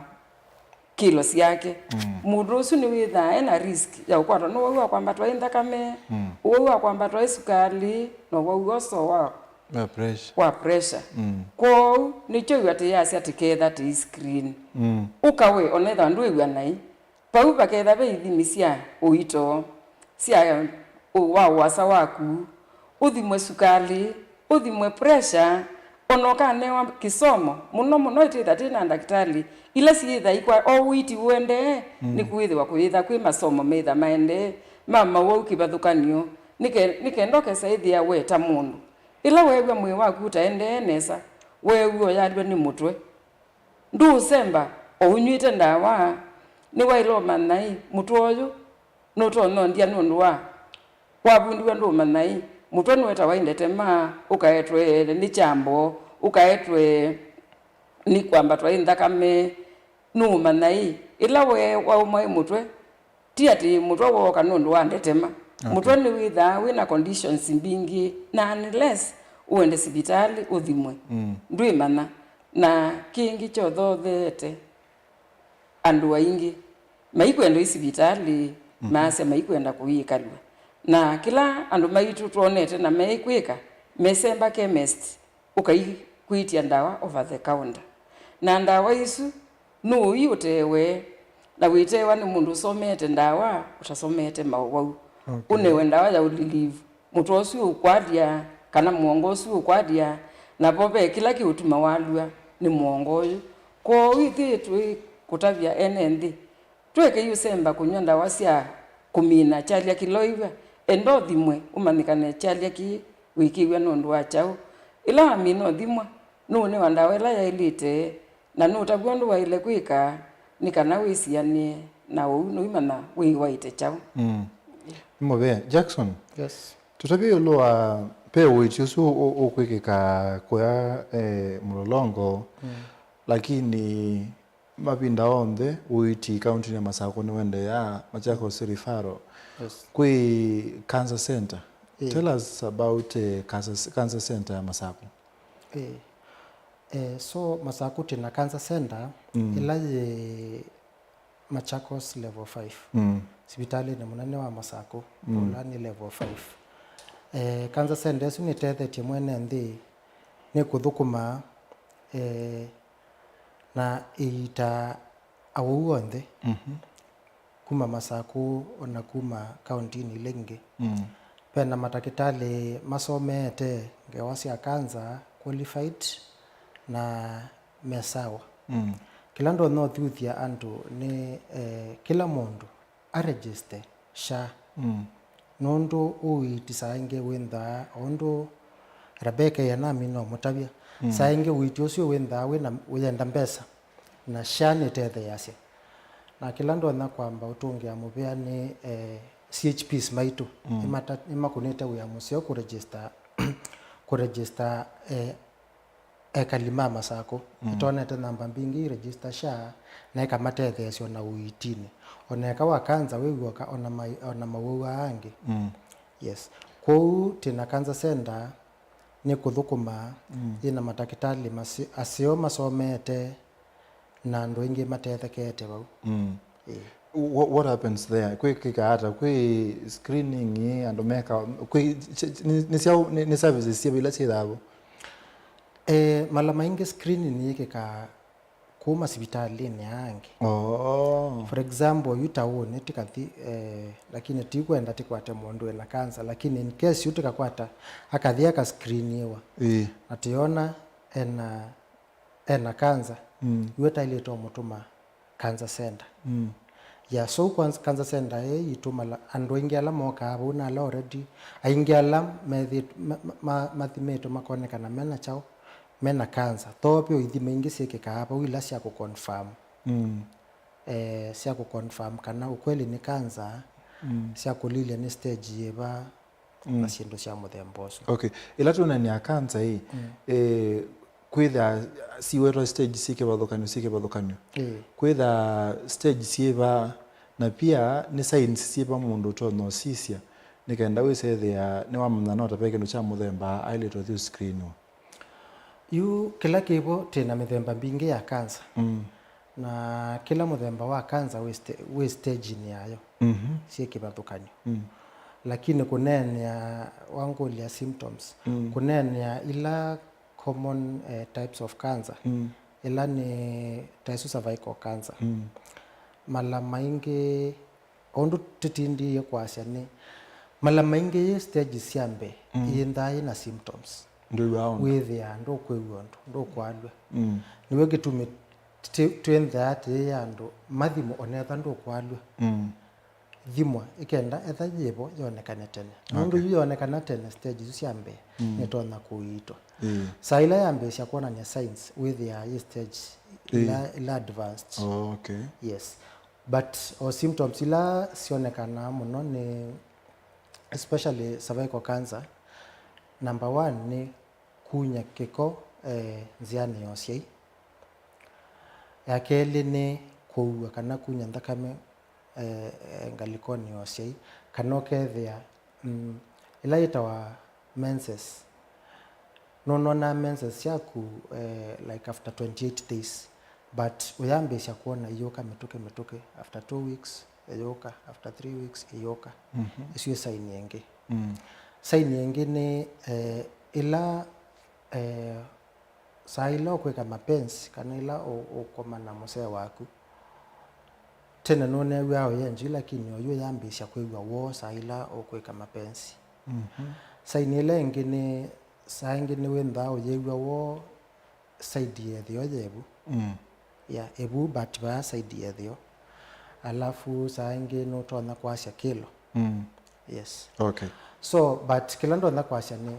kĩlo syake. Mm. Mũndũ ũsu nĩwĩthaa e na risk ya ũkwatwa nĩ ũwau wa kwambatwa ĩ nthakame, Mm. Ũwau wa kwambatwa ĩ sukalĩ, na ũwau ũsu wa Na pressure. Wa pressure. Mm. Kwoou nĩkyo yu atĩ yasya tĩketha tĩi screen. Mm. Ũka we, onethwa ndwĩw'a naĩ. Vau vaketha ve ithimi sya ũito, sya ũ-, wa ũasa waku, ũthimwe sukalĩ, ũthimwe pressure, ona ũkanewa kĩsomo, mũno mũno ĩtĩtha tĩ na ndakĩtalĩ, ila syĩtha ikwa o ũiti ũendee, Mm. Nĩkwĩthĩwa kũyĩtha kwĩ masomo metha maendee, ma mawau kĩvathũkany'o, nĩke-, nĩkenda ũkesa ĩthĩa we ta mũndũ. Ĩla weew'a mwĩĩ waku ũtaendee nesa, weew'a ũyalw'a nĩ mũtwe. Ndũũsemba o ũnyw'ĩte ndawa, nĩwaĩle ũmanya-ĩ, mũtwe ũyũ nũtonya ũndia nũndũ wa wavundiw'a ndũũmanya-ĩ, mũtwe nũetawa ĩ ndetema, ũkaetwe nĩ kyambo, ũkaetwe nĩ kwambatwa ĩ nthakame, nũũmanya-ĩ, ĩla we waũmwa ĩ mũtwe, ti atĩ mũtwe wooka nũndũ wa ndetema. Okay. Mũtwe nĩwĩthaa wĩ na conditions mbingĩ, na unless ũende sivitalĩ ũthimwe, Mm. Ndwĩmanya. Na kĩngĩ kyothootheete andũ aingĩ maikwenda ĩ sivitalĩ, Mhm. Maasya maikwenda kũyĩkalw'a. Na kĩla andũ maitũ twonete na meĩkwĩka, mesemba chemist, ũkaikwĩtya ndawa over the counter. Na ndawa isu nũũi ũteewe, na wĩteewa nĩ mũndũ ũsomete ndawa, ũtasomete maũwau. Okay. Ũnewe ndawa ya ũlilivu, mũtwe ũsu ũkwalya, kana mũongo ũsu ũkwalya, na vo ve kĩla kĩũtuma walw'a nĩ mũongo ũyũ. Kwoou ithyĩ twĩkũtavya ene nthĩ, twĩkei ũsemba kũnyw'a ndawa sya kũmina kyalya kĩla ũiw'a. Enda ũthimwe ũmanyĩkane kyalya kĩĩ wĩkĩw'a nũndũ wa kyaũ. Ĩla wamina ũthimwa, nũũnewa ndawa ĩla yaĩlĩte, na nũtavw'a ũndũ waĩle kwĩka nĩ kana wĩsianĩe na ũu nũimanya wĩĩwaĩte kyaũ. Mm. Nĩ mũvea. Jackson, Yes. Tũtavye ĩũlũ wa ve ũiiti ũsu ũ-, ũkwĩkĩka kũya, eh, Mũlolongo, Mm. Lakini mavinda onthe ũiiti kauntinĩ ya Masakũ nĩwendeeaa, Machakos Referral. Yes. Kwĩ cancer center. Ĩĩ. Tell us about, eh, cancer, cancer center ya Masakũ. Ĩĩ. Eh, so Masakũ twĩ na cancer center, Mm. Ĩla yĩ Machakos level five. Mm. Sivitalĩnĩ mũnene wa Masakũ, Mm. Ũla nĩ level five. Eh, cancer center ĩsu nĩtethetye mwene nthĩ, nĩ kũthũkũma, eh, na ĩitaa awau onthe, Mhm. Kuma Masakũ, ona kuma kauntinĩ ila ingĩ. Mm. Ve na matakĩtalĩ masomeete ngewa sya cancer, qualified, na me sawa. Mm. Kĩla ndonya ũthuthya andũ nĩ, eh, kĩla mũndũ a register SHA. Mm. Nũndũ ũiiti saa ingĩ wĩnthaa, o ũndũ Rebecca ĩanamina ũmũtavya, Mm. Saa ingĩ ũiiti ũsu wĩnthaa wĩna, wĩyenda mbesa, na SHA nĩtetheeasya. Na kĩla ndonya kwamba ũtũngĩa mũvea nĩ, eh, C H Ps maitũ. Mm. Nĩmata-, nĩmakũnĩte wĩa mũseo kũregister, kũregister, eh, ekali ma Masakũ. Mm. Nĩtwonete namba mbingĩ iregister SHA, na ĩkamatetheesya ona ũiitinĩ. Ona eka wa cancer wĩ w'oka, ona mai-, ona mawau aa angĩ. Mm. Yes. Kwoou twĩ na cancer center nĩ kũthũkũma, Mm. yĩ na matakĩtalĩ masi-, aseo masomete, na andũ aingĩ matethekete vau. Mm. Ĩĩ. Wha-, what happens there? Kwĩkĩkaa ata? Kwĩ screening, andũ meka, kwĩ, ch-, ch-, nĩ, nĩ sya, nĩ, nĩ services syĩva ila syĩthaa vo? Eh, mala maingĩ screening yĩkĩkaa kũu masivitalĩnĩ aa angĩ. Oh. For example, yu taũnĩ tĩkathi, eh, lakini tikwenda tĩkwate mũndũ wĩna cancer, lakini in case yu tĩkakwata, akathi akaskiriniwa. Ĩĩ. Na tĩona ena, ena cancer, Mm. Yu ataĩlĩte ũmũtũma cancer center. Mm. Yeah, so kwanza, cancer center ĩĩ yitũ mala, andũ aingĩ ala mokaa vau na ala already, aingĩ ala methi-, ma, ma, ma, mathimĩtwe makonekana mena kyaũ, mena cancer. Though ve ithima ingĩ syĩkĩkaa vau ila sya kũ confirm. Mm. Eh, sya kũ confirm kana ũkweli nĩ cancer, mm, sya kũlilya nĩ stage yĩva, mm, na syĩndũ sya mũthemba ũsu. Okay. Ĩla twonany'a cancer ĩ, mm, eh, kwĩtha siwetwa stage syĩ kĩvathũkany'o, syĩ kĩvathũkany'o. Ĩĩ. Kwĩtha stage syĩva, na pia nĩ signs syĩva mũndũ ũtonya ũsisya, nĩ kenda wĩsethĩa nĩwamanya no ta ve kĩndũ kya mũthemba aĩlĩtwe ũthi screenwa. Yu kĩla kĩvo twĩ na mĩthemba mbingĩ ya cancer. Mm. Na kĩla mũthemba wa cancer wĩ sta-, wĩ stage-inĩ yayo, mhm, syĩ kĩvathũkany'o. Mm. Lakini kũneenea, wangũlya symptoms, mm, kũneenea ila common, eh, types of cancer, mm, ila nĩ ta isu cervical cancer. Mm. Mala maingĩ, o ũndũ tũtindĩie kwasya nĩ, mala maingĩ yĩ stage sya mbee, mm, yĩnthaa yĩ na symptoms. Ndwĩw'aa ũndũ. Wĩthĩaa ndũkwĩw'a ũndũ, ndũkwalw'a. Mm. Nĩw'o kĩtumi tĩ-, twĩnthaa tĩĩ andũ mathimwe onetha ndũkwalw'a. Mm. Thimwa, ĩkenda etha yĩvo yonekane tene. Nũndũ, okay, yu yonekana tene, stage isu sya mbee, mm, nĩtonya kũiitwa. Ĩĩ. Saa ila yambĩĩsya kwonany'a signs, wĩthĩaa yĩ stage, ĩĩ, ila, ila advanced. Oh, okay. Yes. But o symptoms ila syonekanaa mũno nĩ, especially cervical cancer, number one nĩ kunya kĩko, eh, nzĩanĩ ya ũsyai. Ya kelĩ nĩ kũua kana kunya nthakame, eh, eh, ngalĩkonĩ ya ũsyai, kana ũkethĩa, mm, ĩla yĩtawa menses. Nũnonaa menses syaku, eh, like, after twenty-eight days, but ũyambĩĩsya kwona iyũka mĩtũkĩ mĩtũkĩ after two weeks, ĩyũka, after three weeks, ĩyũka. Mhm. Ĩsu ĩ saini ĩngĩ. Mm. Saini ĩngĩ nĩ, eh, ĩla, eh, saa ila ũkwĩka mapenzi, kana ila ũ-, ũkoma na mũsee waku. Tene nũneew'aa ũyenzi, lakini oyu ũyambĩĩsya kwĩw'a woo saa ila ũkwĩka mapenzi. Mhm. Saini ĩla ĩngĩ nĩ, saa ĩngĩ nĩwĩnthaa ũyĩw'a woo side ya ĩtheo yevu. Mm. Yeah, ĩvu, but vaa side ya ĩtheo. Alafu saa ĩngĩ nũtonya kwasya kĩlo. Mm. Yes. Okay. So, but kĩla ndonya kwasya nĩ,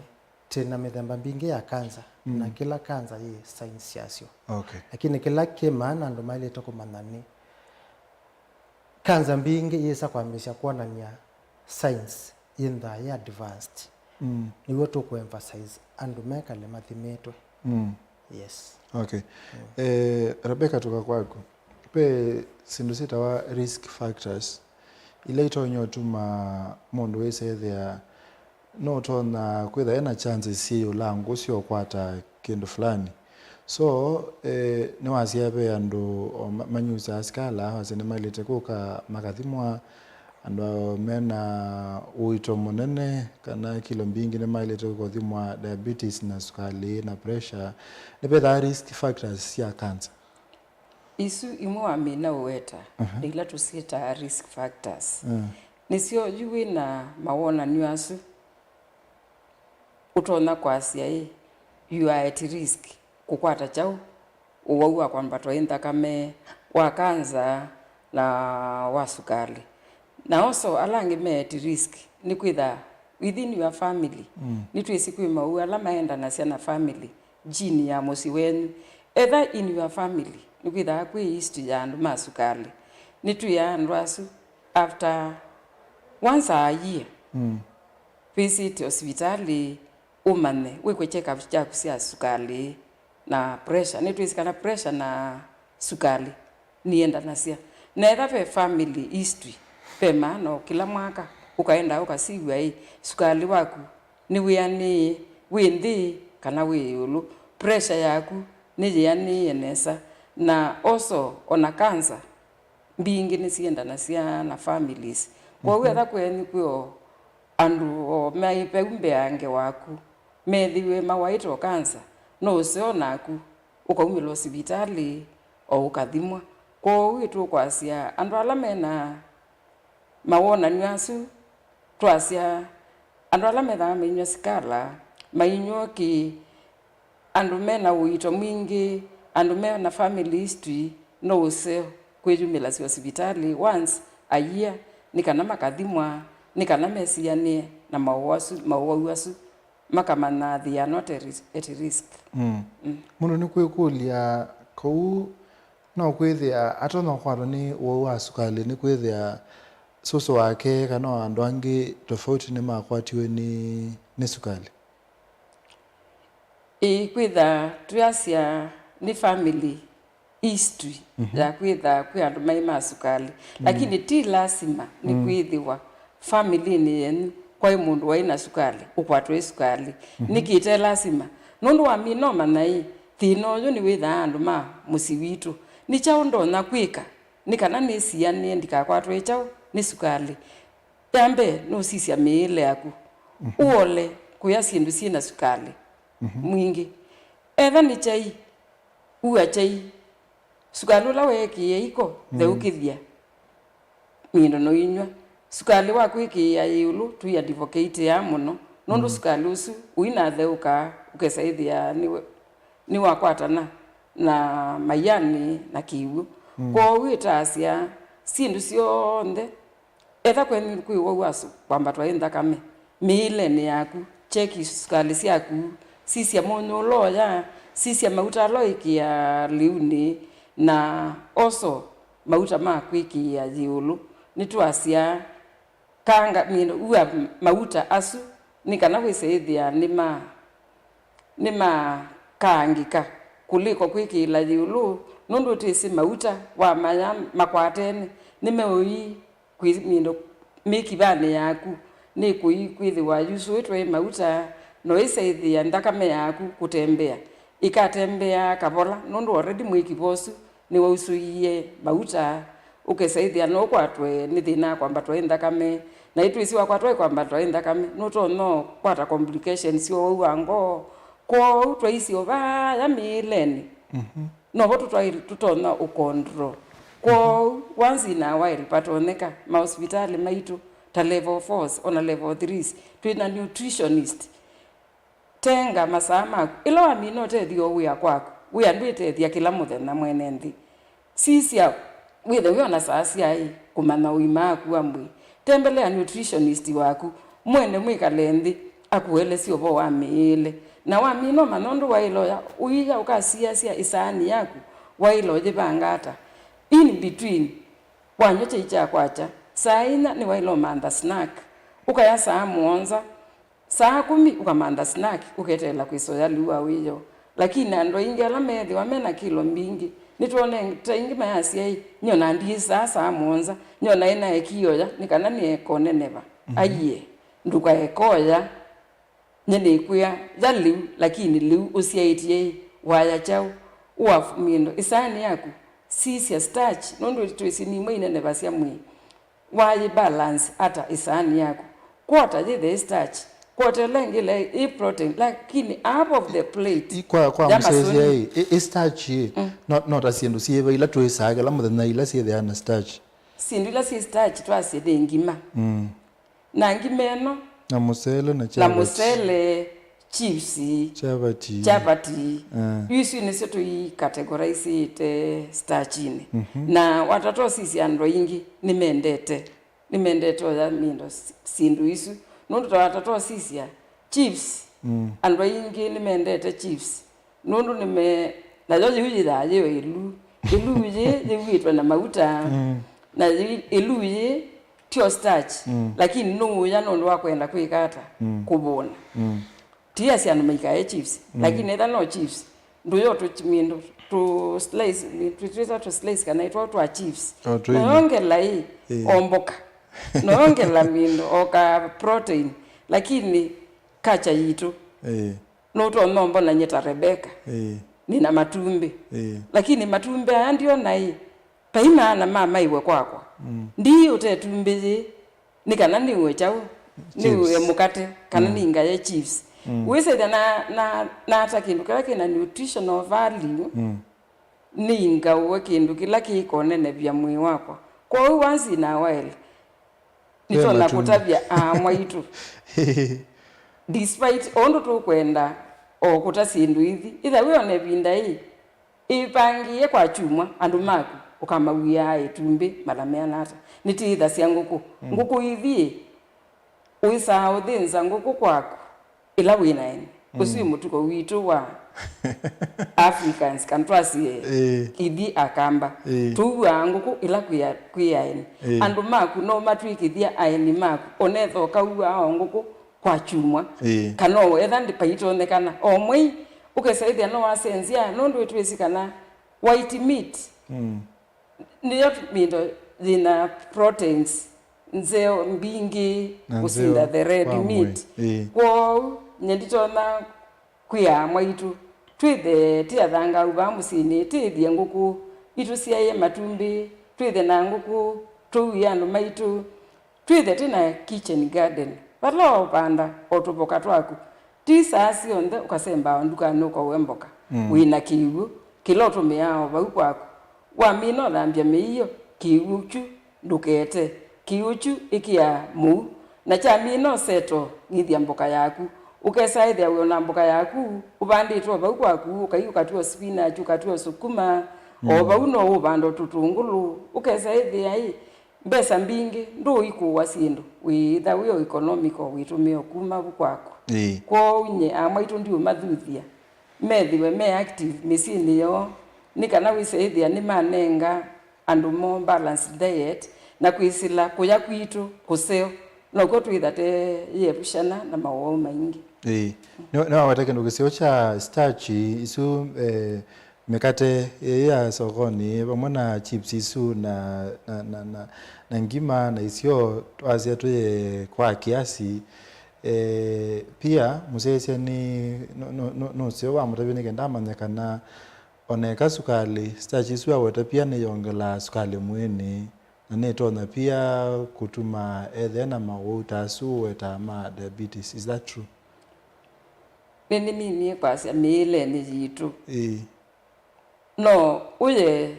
twĩ na mĩthemba mbingĩ ya cancer, mm, na kĩla cancer yĩ signs syasyo. Okay. Lakini kĩla kĩ maana andũ maĩlĩte kũmanya nĩ, cancer mbingĩ yĩsa kwambĩĩsya kwonany'a signs yĩnthaa yĩ advanced. Mm. Nĩw'o tũkũ emphasize andũ mekale mathimĩtwe. Mm. Yes. Okay. Mm. Eh, Rebecca, tũka kwaku. Ve syĩndũ syĩtawa risk factors, ila itonya ũtuma mũndũ wĩsethĩa no ũtonya kwĩtha ena chances syĩ ĩũlangũ sya ũkwata kĩndũ fulani. So, eh, nĩwasya ve andũ o ma-, manyusaa sikala, wasya nĩmaĩlĩte kũka makathimwa, andũ mena ũito mũnene kana kilo mbingĩ nĩmaĩlĩte kũthimwa diabetes na sukalĩ na pressure. Nĩvethaa risk factors sya cancer. Isu imwe wamina ũweta, mhm, nĩ ila tũsyĩtaa risk factors. Mm. Nĩsyo yu wĩ na mawonany'o asu, ũtonya kwasya ĩ, you are at risk kũkwata kyaũ, ũwau wa kwambatwa ĩ nthakame, wa kanza, na wa sukalĩ. Na also, ala angĩ me at risk nĩ kwĩtha within your family, mm, nĩtwĩsĩ kwĩ mawau ala maendanasya na family, gene ya mũsyĩ wenyu. Etha in your family nĩkwĩthaa kwĩ history ya andũ ma sukalĩ. Nĩtwĩaa andũ asu after once a year, mm, visit hospitalĩ, ũmanye, wĩkwe check-up syaku sya sukalĩ na pressure. Nĩtwĩsĩ kana pressure na sukalĩ niendanasya. Na etha ve family history, ve maana o kĩla mwaka ũkaendaa ũkasiw'a ĩ, sukalĩ waku nĩwĩanĩĩe, wĩ nthĩ kana wĩ ĩũlũ, pressure yaku nĩyĩanĩĩe nesa, na also ona cancer mbingĩ nĩsiendanasya na families. Kwoou, mhm, etha kwenyu kwĩ o andũ o maĩ vau mbeange waku methĩiwe mawaĩte o cancer, no ũseo naku ũkaumĩlwa sivitalĩ o ũkathimwa. Kwoou ĩtũkwasya andũ ala mena mawonany'o asu, twasya andũ ala methaa mainyw'a sikala, mainyw'a ũkĩ, andũ me na ũito mwingĩ, andũ me na family history, no ũseo kwĩyumĩlasya sivitalĩ once a year, nĩ kana makathimwa, nĩ kana mesianĩe na maũwau asu, maũwau asu, makamanya they are not at ris-, at risk. Mm. Mm. Mũndũ nĩkwĩkũlya, kũu no kwĩthĩa atonya kũkwatwa nĩ ũwau wa sukalĩ, nĩkwĩthĩa sũsũ wake kana o andũ angĩ tofauti nĩmakwatiwe nĩ, nĩ sukalĩ? Ĩĩ, kwĩtha twĩasya nĩ family history, mhm, ya kwĩtha kwĩ andũ maĩ ma sukalĩ. Mm. Lakini ti lasima nĩ, mm, kwĩthĩwa family-inĩ yenyu kwaĩ mũndũ waĩ na sukalĩ, ũkwatwe nĩ sukalĩ. Mhm. Nĩkĩ ĩte lasima? Nũndũ wamina ũmanya ĩ, thĩna ũyũ nĩwĩthaa andũ ma mũsyĩ witũ. Nĩ kyaũ ndonya kwĩka nĩ kana nĩsianĩe ndikakwatwe nĩ kyaũ? Nĩ sukalĩ. Ya mbee, nũsisya mĩĩle yaku. Mhm. Ũole kũya syĩndũ syĩ na sukalĩ, mhm, mwingĩ. Etha nĩ kyai, ua kyai. Sukalĩ ũla weekĩie iko, mm, theũkĩthya, mĩndo noinywa. Sukalĩ wa kwĩkĩĩa ĩũlũ tũi advocate-aa mũno, nũndũ, mm, sukalĩ ũsu ũinatheũkaa, ũkesa ĩthĩa nĩwe, nĩwakwatana na maianĩ na kĩw'ũ. Mm. Kwoou ĩtaasya syĩndũ syonthe, etha kwenyu kwĩ ũwau wa su-, kwambatwa ĩ nthakame mĩĩlenĩ yaku, kyeki sukalĩ syaku, sisya mũnyũ ũla ũya, sisya mauta ala ũĩkĩaa lĩunĩ, na also mauta ma kwĩkĩĩa ĩũlũ. Nĩtwasya kanga, mĩndo, ua mauta asu nĩ kana wĩse ĩthĩa nĩma, nĩmakaangĩka kũlĩko kwĩkĩĩla ĩũlũ, nũndũ twĩsĩ mauta wamaya makwatene nĩmeũi kwĩ mĩndo mĩkivanĩ yaku, nĩkũi kwĩthĩwa yusũĩtwe ĩ mauta, no ĩsaĩthĩa nthakame yaku kũtembea, ĩkatembeaa kavola, nũndũ already mwĩkiva ũsu nĩwausũie mauta, ũkesaĩthĩa no ũkwatwe nĩ thĩna wa kwambatwa ĩ nthakame, na ĩtwĩsĩ wakwatwa ĩ kwambatwa ĩ nthakame, nũtonya ũkwata complications sya ũwau wa ngoo. Kwoou twaisye o vaya mĩĩlenĩ, mhm, novo tũtwaĩ-, tũtonya ũcontrol. Kwoou, once in a while, vatonyeka, mahospitalĩ maitũ, ta level fours, ona level threes, twĩ na nutritionist. Tenga masaa maku. Ĩla wamina ũtethyo wĩa kwaku, wĩa ndwĩtethya kĩla mũthenya mwene nthĩ. Sisya wĩthe wĩona saa syaĩ kũmanya ũima waku wa mwĩĩ. Tembelea nutritionist waku, mwende mwĩkale nthĩ, akũelesye ũvoo wa mĩĩle. Na wamina ũmanya ũndũ waĩle ũya, ũiya ũkasiasya ĩsaani yaku, waĩle ũyĩvanga ata. In between, wanyw'a kyai kya kwakya, saa inya nĩwaĩle ũmantha snack. Ũkaya saa mũonza, saa kũmi ũkamantha snack, ũketeela kwĩsoya lĩu wa wĩoo. Lakini andũ aingĩ ala meethĩwa me na kilo mbingĩ, nĩtwonete aingĩ mayasya ĩ, "Nyona ndiĩsaa saa mũonza, nyona ĩnaekioya, nĩ kana nĩekũneneva." Mhm. Aiee, ndũkaekoya. Nye nĩkwĩa, ya lĩu, lakini lĩu ũsyaĩtye ĩ, waya kyaũ? Ũa mĩndo ĩsaanĩ yaku, sisya starch, nũndũ twĩsĩ nimwe inenevasya mwĩĩ. Wayĩ balance ata ĩsaanĩ yaku? Kwota yĩthe ĩ starch, kwota ĩla ĩngĩ ĩla ĩ protein, lakini half of the plate. I-, kwa, kwa ya mũsyaĩĩsya masoni ĩ, ĩ, ĩ starch ĩ, mm, no, no ta syĩndũ syĩva ila twĩsaa kĩla mũthenya ila syĩthĩaa na starch? Syĩndũ ila syĩ starch twasye nĩ ngima. Mm. Na ngima ĩno, na mũsele na na chapati. Mũsele, chips, chapati, chapati. Ah. Isu nĩsyo tũicategorizeĩte starchinĩ. Mhm. Na watata ũsisya andũ aingĩ nĩmendete, nĩmendete ũya mĩndo s-, syĩndũ isu. Nũndũ ta watata ũsisya chips, mm, andũ aingĩ nĩmendete chips. Nũndũ nĩme-, nayo yĩu yĩthaa yĩyo ĩluu. Ĩluu yĩ yĩuĩtwe na mauta. Mm. Na yĩ-, ĩluu yĩ tyo starch, mm, lakini nũũya nũndũ wa kwenda kwĩka ata? Mm. Kũvũna. Mm. Tiasya andũ maikae chips, mm, lakini etha no chips, ndũyo tũmĩndũ tũ slice, twĩta tũ slice kana itwa twa chips. O, twĩna. Noyongela ĩ, ĩĩ, omboka. Noyongela mĩndũ oka protein, lakini kacha yitũ. Ĩĩ. Nũtonya ũmbona nyie ta Rebecca. Ĩĩ. Nĩna matumbĩ. Ĩĩ. Lakini matumbĩ aya ndiona ĩ, vai maana ma maiwe kwakwa. Mm. Ndii ũte tumbĩ yĩ, nĩ kana nĩue kyaũ? Chips. Nĩue mũkate, kana, mm, nĩngaye chips. Mm. Wĩsĩthya na, na, nata kĩndũ kĩla kĩna nutritional value, mm, nĩingaũe kĩndũ kĩla kĩkonenevya mwĩĩ wakwa. Kwoou once in a while, nĩtonya kũtavya aamwa aitũ. Despite o ũndũ tũkwenda o kũta syĩndũ ithi, ĩtha wĩ ona ĩvinda ĩ, ĩvangĩĩe kwa kyumwa andũ maku. Ũkamaw'ĩaa ĩtumbĩ mala meana ata? Nĩtĩĩthasya ngũkũ. Mm. Ngũkũ ithi, wĩsaa ũthĩnza ngũkũ kwaku ĩla wĩ na ene. Mm. Ũsu wĩ mũtuko witũ wa Africans, kana twasye, ĩĩ, ithi Akamba. Ĩĩ. Tũuaa ngũkũ ĩla kwĩ a-, kwĩ aeni. Ĩĩ. Andũ maku no matw'ĩkĩthya aeni maku, onetha ũkauaa o ngũkũ kwa kyumwa. Ĩĩ. Kana o etha ndĩ paitonyekana o mwei, ũkesa ĩthĩa no wasenzya, nũndũ ĩtwĩsĩ kana white meat, mm, nĩyo mĩndo yĩna proteins nzeo mbingĩ na kũsinda nzeo the red meat. Ĩĩ. Kwoou, nye nditonya kwĩa amwaitũ, twĩthe ti athangau vaa mũsyĩnĩ, tĩĩthye ngũkũ, itũsyaĩe matumbĩ, twĩthe na ngũkũ, tũuĩe andũ maitũ, twĩthe twĩ na kitchen garden, vala ũvanda o tũmboka twaku. Ti saa syonthe ũkasembaa ndukanĩ ũkaũe mboka. Mm. Wĩ na kĩw'ũ kĩla ũtũmĩaa o vau kwaku. Wamina ũthambya mĩio, kĩw'ũ kyu ndũkete. Kĩw'ũ kyu ĩkĩa mũu, na kyamina ũseto, ng'ithya mboka yaku. Ũkesa ĩthĩa wĩ o na mboka yaku, ũvandĩtwe o vau kwaku, ũkai ũkatua spinach, ũkatua sukuma, o, mm, vau no ũvanda tũtũngũlũ. Ũkesa ĩthĩa ĩ, mbesa mbingĩ, ndũikũwa syĩndũ, wĩĩtha wĩ o economical, wĩtũmĩa o kuma vu kwaku. Ĩĩ. Kwoou nye amwaitũ ndiũmathuthya methĩwe me active mĩsyĩnĩ yoo, nĩ kana wĩse ĩthĩa nĩmanenga andũ moo balanced diet, na kwĩsĩla kũya kwitũ kũseo, nokw'o twĩthate yĩevushana na mawau maingĩ. Ĩĩ. Nĩ, nĩwaweta kĩndũ kĩseo kya starch isu, eh, mĩkate ĩĩ ya sokonĩ, vamwe na chips isu na, na, na, na, na ngima na isyo, twasya twĩe kwa kiasi. Eh, pia mũsyaĩĩsya nĩ, nũ-, nũ-, nũ-, nũseo wa mũtavya nĩ kenda amanye kana o na eka sukalĩ, starch isu aweta pia nĩyongelaa sukalĩ mwĩĩnĩ, na nĩtonya pia kũtuma ethĩa na mawau ta asu ũwetaa ma diabetes. Is that true? Nĩnĩminie kwasya mĩĩlenĩ yitũ. Ĩĩ. No ũye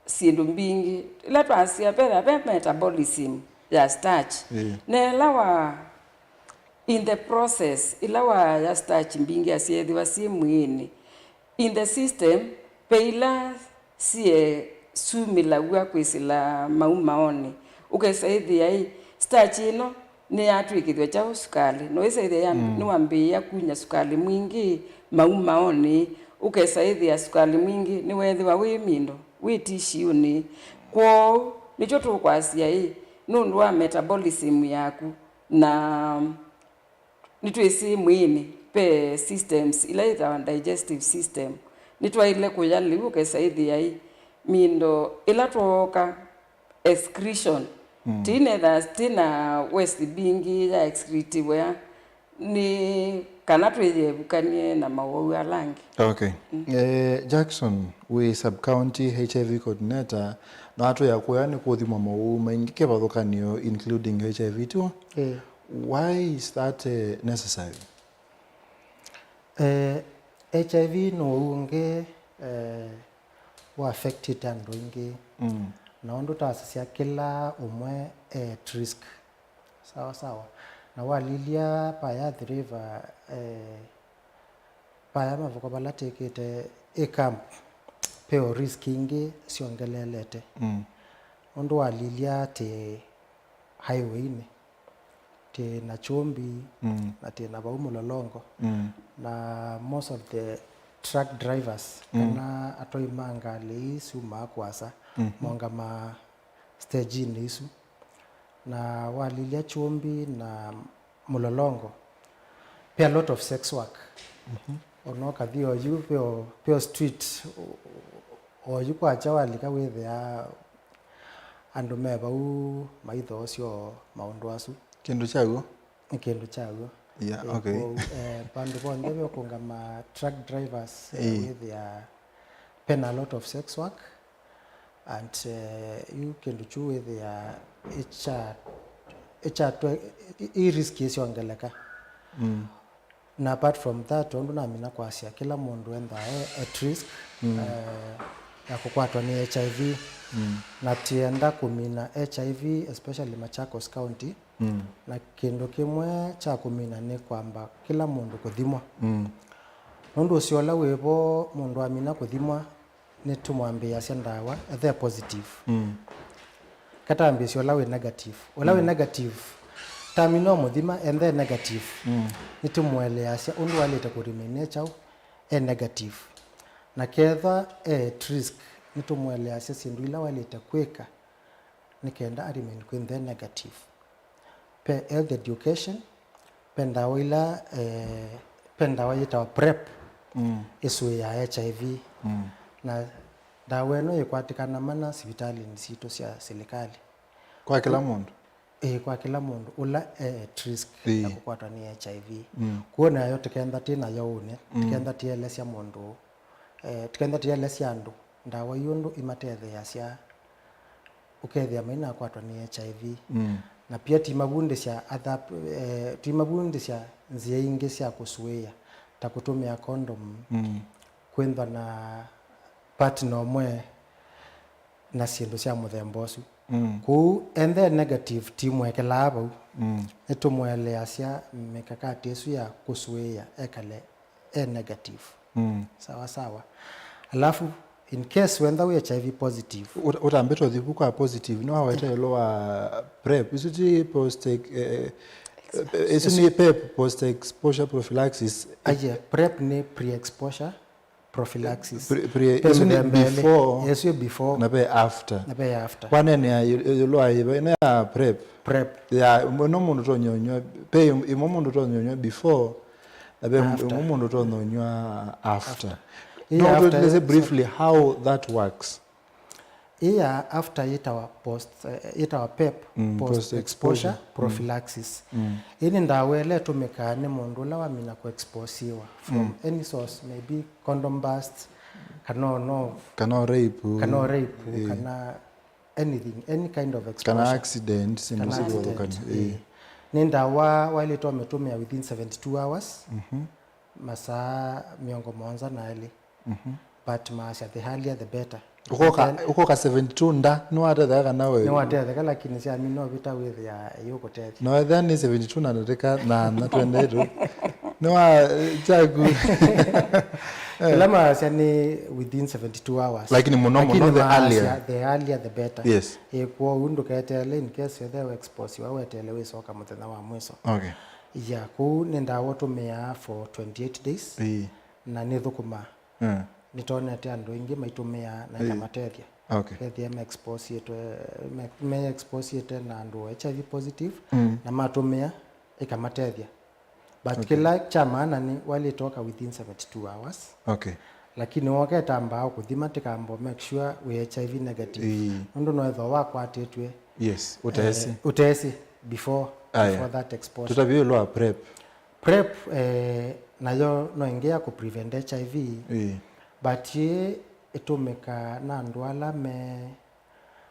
syĩndũ mbingĩ. Ĩla twasya ve, ve metabolism ya starch. Ĩĩ. Na ĩla wa, in the process, ĩla waya starch mbingĩ asyeethĩwa syĩ mwĩĩnĩ, in the system, ve ila syesumĩlaw'a kwĩsĩla maumaonĩ. Ũkesa ĩthĩa ĩ, starch ĩno nĩyatw'ĩkĩthw'a kyaũ? Sukalĩ. No ĩsa ĩthĩa ya, mm, nĩwambĩĩa kunya sukalĩ mwingĩ maumaonĩ, ũkesa ĩthĩa sukalĩ mwingĩ nĩweethĩwa wĩ mĩndo, wĩ tishiũnĩ. Kwoou, nĩkyo tũkwasya ĩ, nũndũ wa metabolism yaku, na nĩtwĩsĩ mwĩĩnĩ ve systems ila ĩtawa digestive system. Nĩtwaĩle kũya lĩu ũkesa ĩthĩa ĩ, mĩndo ĩla twooka excretion. Mm. Tinetha tina waste mbingĩ ya excretiwe, nĩ kana twĩyevukanie na mawau ala angĩ. Okay. Mm. Eh, Jackson, wĩ sub-county H I V coordinator, na atwĩa kũya nĩ kũthimwa mawau maingĩ kĩvathũkanio, including H I V too. Eh. Why is that, eh, necessary? Eh, H I V nĩ ũu ũngĩ, eh, wa affectĩte andũ aingĩ. Mm. Na ũndũ twasisya kĩla ũmwe e at risk. Sawa sawa. Na walilya paya Athi River, eh, paya mavoko vala tĩkĩte ĩ camp, peo risk ingĩ syongeleelete. Mm. Ũndũ walilya atĩ highway-inĩ, twĩ na Kyũmbi, mm, na twĩ na vau Mũlolongo. Mm. Na most of the truck drivers, mm, kana atwai ma ngalĩ ii syumaa kũasa, mhm, mongamaa stage-inĩ isu. Na walilya Kyũmbi na Mũlolongo, ve a lot of sex work. Mhm. Ona ũkathi oyu, ve o, ve o street, o, oyu kwakya walika wĩthĩa andũ me vau maithoosyo maũndũ asu. Kĩndũ kya w'o? Nĩ kĩndũ kya w'o. Yeah, eh, okay. Kwoou, eh, vandũ vonthe ve ũkũngama truck drivers, eh, ĩĩ, wĩthĩa ve na a lot of sex work, and, eh, yu kĩndũ kyu wĩthĩa ĩkya, ĩkyatwe, ĩ, ĩ risk ĩsyongeleka. Mm. Na apart from that, ũndũ namina kwasya, kĩla mũndũ endaa e at risk, mm, eh, ya kũkwatwa nĩ H I V. Mm. Na tienda kũmina H I V, especially Machakos County. Mm. Na kĩndũ kĩmwe kya kũmina nĩ kwamba kĩla mũndũ kũthimwa. Mm. Nũndũ ũseo ũla wĩ vo, mũndũ amina kũthimwa, nĩtũmwambĩĩasya ndawa ethe positive. Mm. Katambĩĩsya ũla wĩ negative. Ũla wĩ negative, tamina ũmũthima, enthe negative. Mm. Nĩtũmũeleasya ũndũ waĩlĩte kũremain e kyaũ, e negative. Na kethwa e at risk, nĩtũmũeleasya syĩndũ ila waĩlĩte kwĩka nĩ kenda aremain kwĩ nthe negative. Pe health education, pe ndawa ila, eh, pe ndawa yĩtawa PrEP, mm, ĩsũĩaa H I V. Mm. Na ndawa ĩno ĩkwatĩkana mana sivitalĩnĩ sitũ sya silikalĩ. Kwa kĩla mũndũ? Ĩĩ, kwa kĩla mũndũ ũla e at risk, ĩĩ, ya kũkwatwa nĩ H I V. Mm. Kw'o nayo tĩkenda twĩ nayo ũnĩ, mm, tĩkenda tĩelesya mũndũ, eh, tĩkenda tĩelesya andũ ndawa ii ũndũ imatetheeasya ũkethĩa mainakwatwa nĩ H I V. Mm. Na pia timavundĩsya other, eh, timavundĩsya nzĩa ingĩ sya kũsũĩa, ta kũtũmĩa condom, mm, kwĩnthwa na partner ũmwe, na syĩndũ sya mũthemba ũsu. Mm. Kwoou enthe negative timwekelaa vau. Mm. Nĩtũmũeleasya mikakati ĩsu ya kũsũĩa ekale e negative. Mm. Sawa sawa. Alafu, in case wenda wĩ H I V positive. Ũta-, ũtambĩte ũthivu kwa positive, nĩwaweta ĩũlũ wa PrEP. Isu ti post, eh, eh, isu nĩ PEP, post exposure prophylaxis. Aye, PrEP nĩ pre-exposure prophylaxis. Pre-, pre-, isu nĩ before, ĩsu ĩ before, na ve after. Na ve after. Wanenea ĩ-, ĩũlũ wa ĩva ĩno ya PrEP. PrEP. Ya, ĩno mũndũ tonyonywa, pe ĩmwe mũndũ tonyonywa before, na ve ĩmwe mũndũ tonyonywa after. After. No, ĩĩ, after, tũeleze briefly how that works. Ĩĩ ya after yĩtawa post, eh, yĩtawa PEP, mm, post exposure, post exposure, mm, prophylaxis. Mm. Ĩĩ nĩ ndawa ĩla ĩtũmĩkaa nĩ mũndũ ũla wamina kũ exposiwa from, mm, any source, maybe condom burst, kana no, kana rape, kana rape, ĩĩ, kana anything, any kind of exposure. Kana accident, syĩndũ syĩvathũkany'a. Ĩĩ. Nĩ ndawa waĩlĩte ũmĩtũmĩa within seventy-two hours, mhm, masaa mĩongo mũonza na elĩ. Mhm. But maasya the earlier the better. Ũkoka, ũkoka seventy-two nda, nĩwatetheka kana we? Nĩwatetheka, lakini syamina ũvĩta wĩthĩa ĩyũkũtethya. No ethĩa nĩ seventy-two na ndatĩka na na twendaitũ. Nĩwa, kyaku. Ĩla maasya nĩ within seventy-two hours. Lakini mũno mũno, the earlier. Lakini maasya the earlier the better. Yes. Ĩ, kwoou ndũketeele in case ethĩwa exposiwa, weteele wĩsoka mũthenya wa mwiso. Okay. Ya, kwoou nĩ ndawa ũtũmĩaa for twenty-eight days. Ĩĩ. Na nĩthũkũmaa. Mm. Nĩtonete andũ aingĩ maitũmĩaa na, ĩĩ, ĩkamatethya. Okay. Kethĩa me exposiĩtwe, me, me exposiĩte na andũ H I V positive, mm, na matũmĩa ĩkamatethya. But, okay, kĩla kya maana nĩ waĩlĩte ũka within seventy-two hours. Okay. Lakini woketambaa ũkũthima tĩkamba make sure wĩ H I V negative. Ĩĩ. Nũndũ no ethĩwa wakwatĩtwe, yes, ũtesĩ, eh, ũtesĩ before, aya, before that exposure. Tũtavye ĩũlũ wa PrEP. PrEP, eh, nayo no ĩngĩ ya kũ prevent H I V, ĩĩ, but yĩ ĩtũmĩkaa na andũ ala me,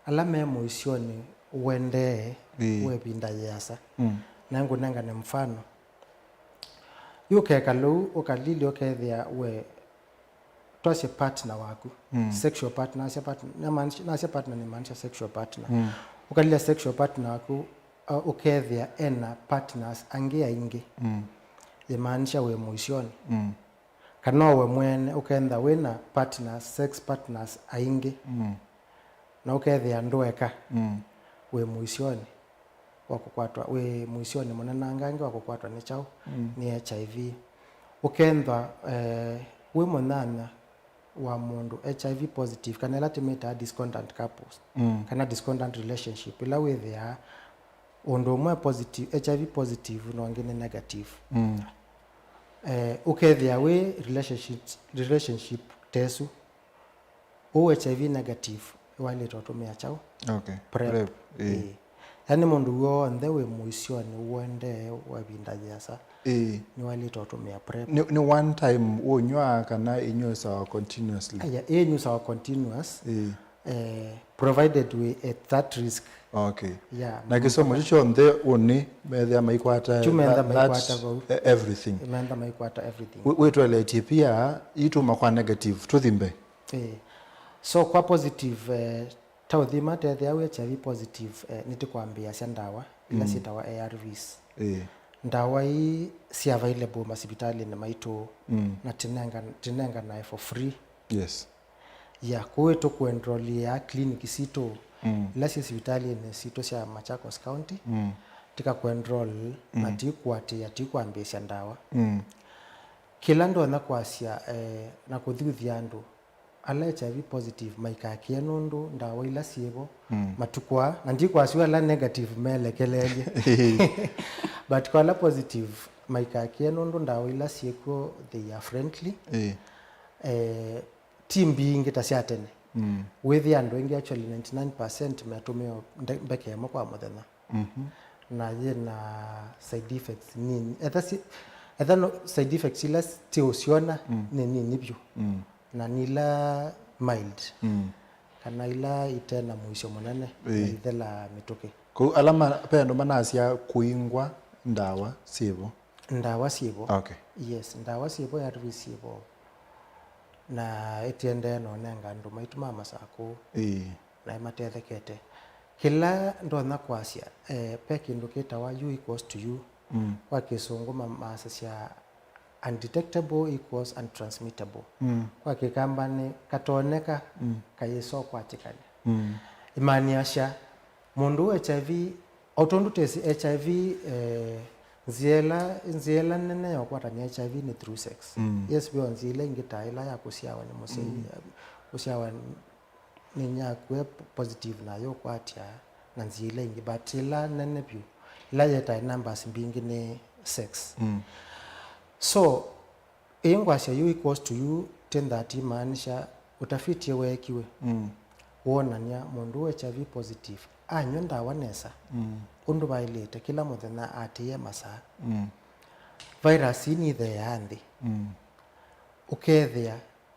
ala me mũisyonĩ ũendee, ĩĩ, wa ĩvinda yĩasa. Mm. Na ngũnengane mfano. Yu ũkekala ũu, ũkalilye ũkethĩa we twasye partner waku, mm, sexual partner, nasya partner, namaanisha, nasya partner nĩmaanisha sexual partner. Mm. Ũkalilya sexual partner waku, uh, ũkethĩa ena partners angĩ aingĩ. Mm. Yĩmaanisha wĩ mũisyonĩ. Mm. Kana o we mwene ũkenda wĩna partners, sex partners aingĩ. Mm. Na ũkethĩa ndũeka, mm, wĩ mũisyonĩ wa kũkwatwa, wĩ mũisyonĩ mũnenangange wa kũkwatwa nĩ kyaũ? Mm. Nĩ H I V. Ũkethwa, eh, wĩ mũnyanya wa mũndũ H I V positive, kana ĩla tũmĩtaa discordant couples, mm, kana discordant relationship, ĩla wĩthĩaa ũndũ ũmwe positive, H I V positive, na ũngĩ nĩ negative. Mm. Eh, ũkethĩa wĩ relationship, relationship ta ĩsu, ũu H I V negative, waĩlĩte ũtũmĩa kyaũ? Okay. PrEP. PrEP, ĩĩ. Ĩĩ. Yaani mũndũ w'onthe wĩ mũisyonĩ ũendee wa ĩvinda yĩasa, ĩĩ, nĩwaĩlĩte ũtũmĩa PrEP. Nĩ, nĩ one time ũnywaa kana ĩnyusawa continuously? Aya, ĩnyusawa continuous, ĩĩ, eh, provided we at that risk. Okay. Yeah, na kĩsomo kyu kyonthe ũnĩ methĩa maikwata, kyu methĩa that, maikwata vau, e-, everything. Methĩa maikwata everything. Wĩ-, wĩtweletie pia ituma kwa negative, tũthimbe. Eh. So kwa positive, eh, ta ũthima tethĩa wĩ H I V positive, eh, nĩtĩkwambĩĩasya ndawa ila, mm, syĩtawa A R Vs. Eh. Ndawa ii syĩ available masivitalĩnĩ maitũ, mm, na tĩnenga-, tĩnenganae for free. Yes. Yeah, kũu tũkũenrolĩaa clinic sitũ, mm, ila syĩ sivitalĩnĩ sitũ sya Machakos County, mm, tikakuenrol na, mm, tikũatĩĩa, tikwambĩĩsya ndawa. Mm. Kĩla ndonya kwasya, eh, na kũthuthya andũ, ala H I V positive maikakĩe nũndũ ndawa ila syĩvo, mm, matukũ aa, na ndikwasya ala negative melekeleelye. But kwa ala positive maikakĩe nũndũ ndawa ila syĩkw'o, they are friendly. Ĩĩ. Eh, ti mbingĩ ta sya tene. Mm. Wĩthĩa andũ aingĩ, actually ninety-nine percent metũmĩa nde-, mbeke ĩmwe kwa mũthenya. Mhm. Na yĩna side effects nini. Etha si-, etha no, side effects ila ti ũsyona, mm, nĩ nini vyũ. Mm. Na nĩ ila mild. Mm. Kana ila ite na mũisyo mũnene, ĩĩ, na ithela mĩtũkĩ. Kũu ala ma-, ve andũ manasya kũingwa ndawa syĩvo? Ndawa syĩvo. Okay. Yes, ndawa syĩvo, A R V syĩvo. Na ĩtiendee na ũnenga andũ maitũ ma Masakũ. Ĩĩ. Na ĩmatethekete. Kĩla ndonya kwasya, eh, ve kĩndũ kĩtawa U equals to U. Mm. Kwa Kĩsũngũ ma-, masasya undetectable equals untransmittable. Mm. Kwa Kĩkamba nĩ katoneka, mm, kayĩsa ũkwatĩkany'a. Mm. Ĩmaanĩasya mũndũ wĩ H I V, o tondũ twĩsĩ H I V, eh, nzĩa ĩla, nzĩa ĩla nene ya ũkwatany'a H I V nĩ through sex. Mm. Yes, ve o nzĩa ila ingĩ ta ĩla ya kũsyawa nĩ mũsyai, mm, kũsyawa nĩ nyaku e positive na yũkwatya na nzĩa ila ingĩ, but ĩla nene vyũ, ĩla yĩtae numbers mbingĩ nĩ sex. Mm. So, ĩĩ ngwasya U equals to U ten thirty imaanisha ũtafiti weekiwe, mm, woonany'a mũndũ wĩ H I V positive anyw'a ndawa nesa, mm, ũndũ vaĩlĩte kĩla mũthenya atĩĩe masaa, mm, virus ii nitheeaa nthĩ. Mm. Ũkethĩa,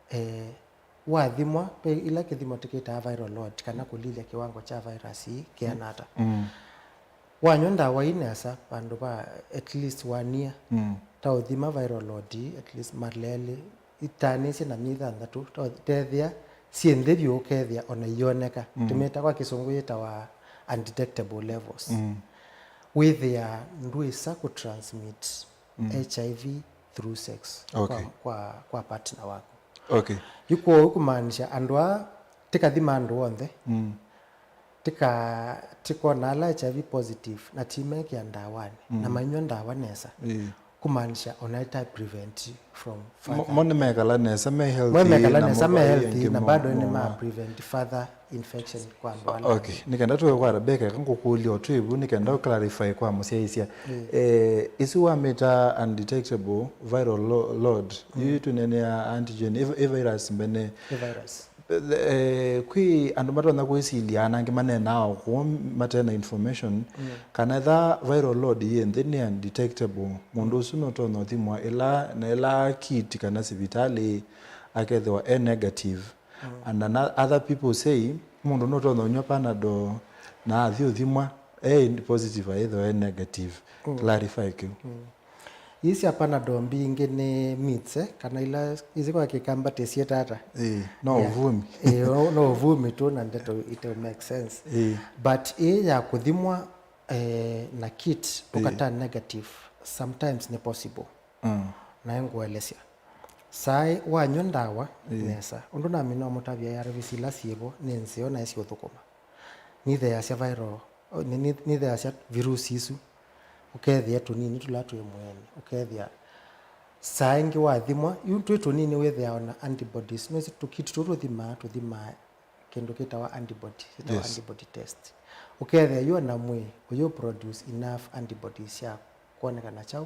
eh, wathimwa, ve ila kĩthimo tũkĩtaa viral load, kana kũlilya kĩwango kya virus ii kĩana ata. Mm. Wanyw'a ndawa ii nesa vandũ va at least one year, mm, ta ũthima viral load ii at least mara elĩ, itaanĩsye na myei thanthatũ, ta ũthi-, tethĩa syĩ nthĩ vyũ, ũkethĩa ona ioneka. Mm. Tũmĩta kwa Kĩsũngũ yĩtawa undetectable levels. Mm. Wĩthĩa ndwĩsa kũtransmit, mm, H I V through sex, okay, kwa, kwa, kwa partner waku. Okay. Yu kwoou kũmaanisha andũ aa tĩkathima andũ onthe, mm, tĩka-, tĩkona ala H I V positive na timekĩa ndawanĩ, mm, na mainyw'a ndawa nesa. Ĩĩ. Kũmaanisha ona ĩta prevent from mo, further, mo nĩmekala nesa, me healthy, mo nĩmekala na nesa, mo me vai healthy, angĩ na mo, bado mo nĩma wa prevent further infection kwa andũ ala. Okay, nĩ kenda tũe kwa Rebecca, eka ngũkũlya o twĩ vu, nĩ kenda ũ clarify kwa mũsyaĩĩsya. Mm. Eh, ĩsu wamĩta undetectable viral lo-, load, mm, yu twĩneenea antigen, ĩ, ĩ virus mbene. Ĩ virus. Eh, kwĩ andũ matonya kwĩsilya, na angĩ maneenaa o kũu mate na information, mm, kana etha viral load yĩ nthĩ nĩ undetectable, mũndũ ũsu nũtonya ũthimwa ĩla na ĩla kit kana sivitalĩ akethĩwa e negative. Mm. And ano-, other people say, mũndũ nũtonya ũnyw'a Panadol na athi ũthimwa, e positive aithwa e negative. Mm. Clarify kĩu. Mm. Ii sya Panadol mbingĩ nĩ myths, eh, kana ila, isi kwa Kĩkamba tĩsyĩta ata? Ĩĩ, no, yeah, ũvumi. Ĩĩ, no, no ũvumi tu na ndeto ite make sense. Ĩĩ. But ii ya kũthimwa, eh, na kit, ĩĩ, ũkata negative, sometimes nĩ possible. Mm. Naĩ ngũelesya. Saĩ wanyw'a ndawa, ĩĩ, nesa. Ũndũ namina ũmũtavya, A R Vs ila syĩvo nĩ nzeo na ĩsiũthũkũma. Nitheasya viral, ni-, ni-, nitheasya virusi isu. Ũkethĩa tũnini tũla twĩ mwĩĩnĩ. Ũkethĩa saa ĩngĩ wathimwa, yu twĩ tũnini wĩthĩawa na antibodies. Nĩsĩ tũkiti tũu tũthimaa, tũthimaa kĩndũ kĩtawa antibody, kĩtawa, yes, antibody test. Ũkethĩa yu ona mwĩĩ ũyũ produce enough antibodies sya kwonekana kyaũ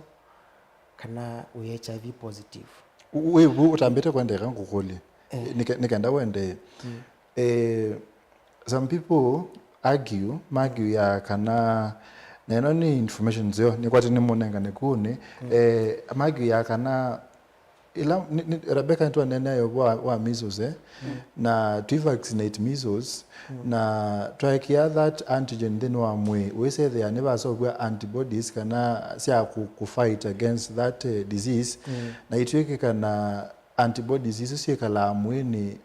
kana wĩ H I V positive. Wĩ vu ũtambĩte kwendeka ngũkũlye. Eh. Nĩke-, nĩkenda wendee. Mm. Eh, some people argue, ma argue ya kana, na ĩno nĩ information nzeo, nĩkwatĩ nĩmũnengane kũnĩ, mm, eh, ma argue ya kana ĩla, nĩ, nĩ, Rebecca nĩtwaneenea yo wa, wa measles, eh? Mm. Na twi vaccinate measles, mm, na twaekĩa that antigen nthĩnĩ wa mwĩĩ, wĩsethĩa nĩvaseũvw'a antibodies kana sya kũ, kũ fight against that, eh, disease, mm, na itw'ĩkĩka na antibodies isu syĩkalaa mwĩĩnĩ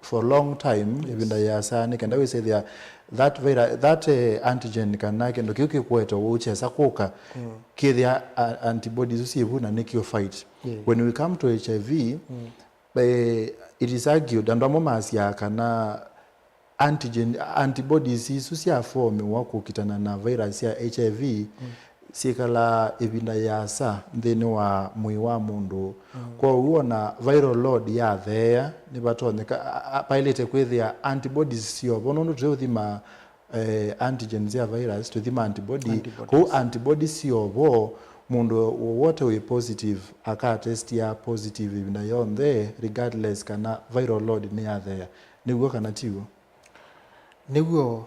for long time, yes, ĩvinda yĩasa, nĩ kenda wĩsethĩa that vira-, that, eh, antigen kana kĩndũ kĩu kĩkũete ũu kyesa kũka, mm, kĩthĩa a-, antibodies isu syĩ vu na nĩkyo fight. Yeah. When we come to H I V, mm, eh, It is argued, andũ amwe maasyaa kana antigen, antibodies isu sya foomiwa kũkitana na virus ya H I V syĩkalaa ĩvinda yĩasa nthĩnĩ wa mwĩĩ wa mũndũ. Kwoou ona viral load yatheea, nĩvatonyeka, a- a- vaĩlĩte kwĩthĩa antibodies syovo, nũndũ tũyĩũthima eh, antigens ya virus, tũthima antibody. Antibodies. Kũu antibody syovo, mũndũ wowote wĩ positive akatestia positive ĩvinda yonthe, regardless kana viral load nĩyatheea. Nĩw'o kana tiw'o? Nĩw'o,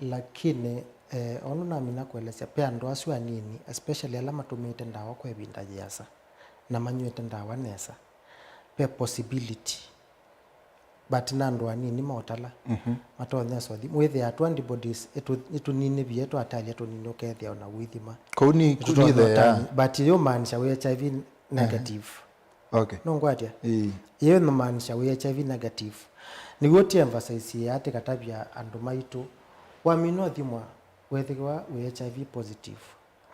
lakini eh, ũndũ namina kũelesya, ve andũ asu anini, especially ala matũmĩĩte ndawa kwa ĩvinda yĩasa na manyw'ĩte ndawa nesa, ve possibility, but na andũ anini maũtala, mhm, matonya sothi. Wĩthĩa tu antibodies ĩtũ- ĩtũnini via, twatalya tũnini, ũkethĩa ona wĩthima. Kũu ni- kũu nĩtũtonya nĩtheea. Ũtani, but yĩũmaanisya wĩ H I V negative. Okay. Nũngwatya? Ĩĩ. Yĩũmaanisya wĩ H I V negative. Nĩw'o tũemphasize atĩ katavya andũ maitũ, wamina ũthimwa, wethĩwa wĩ H I V positive,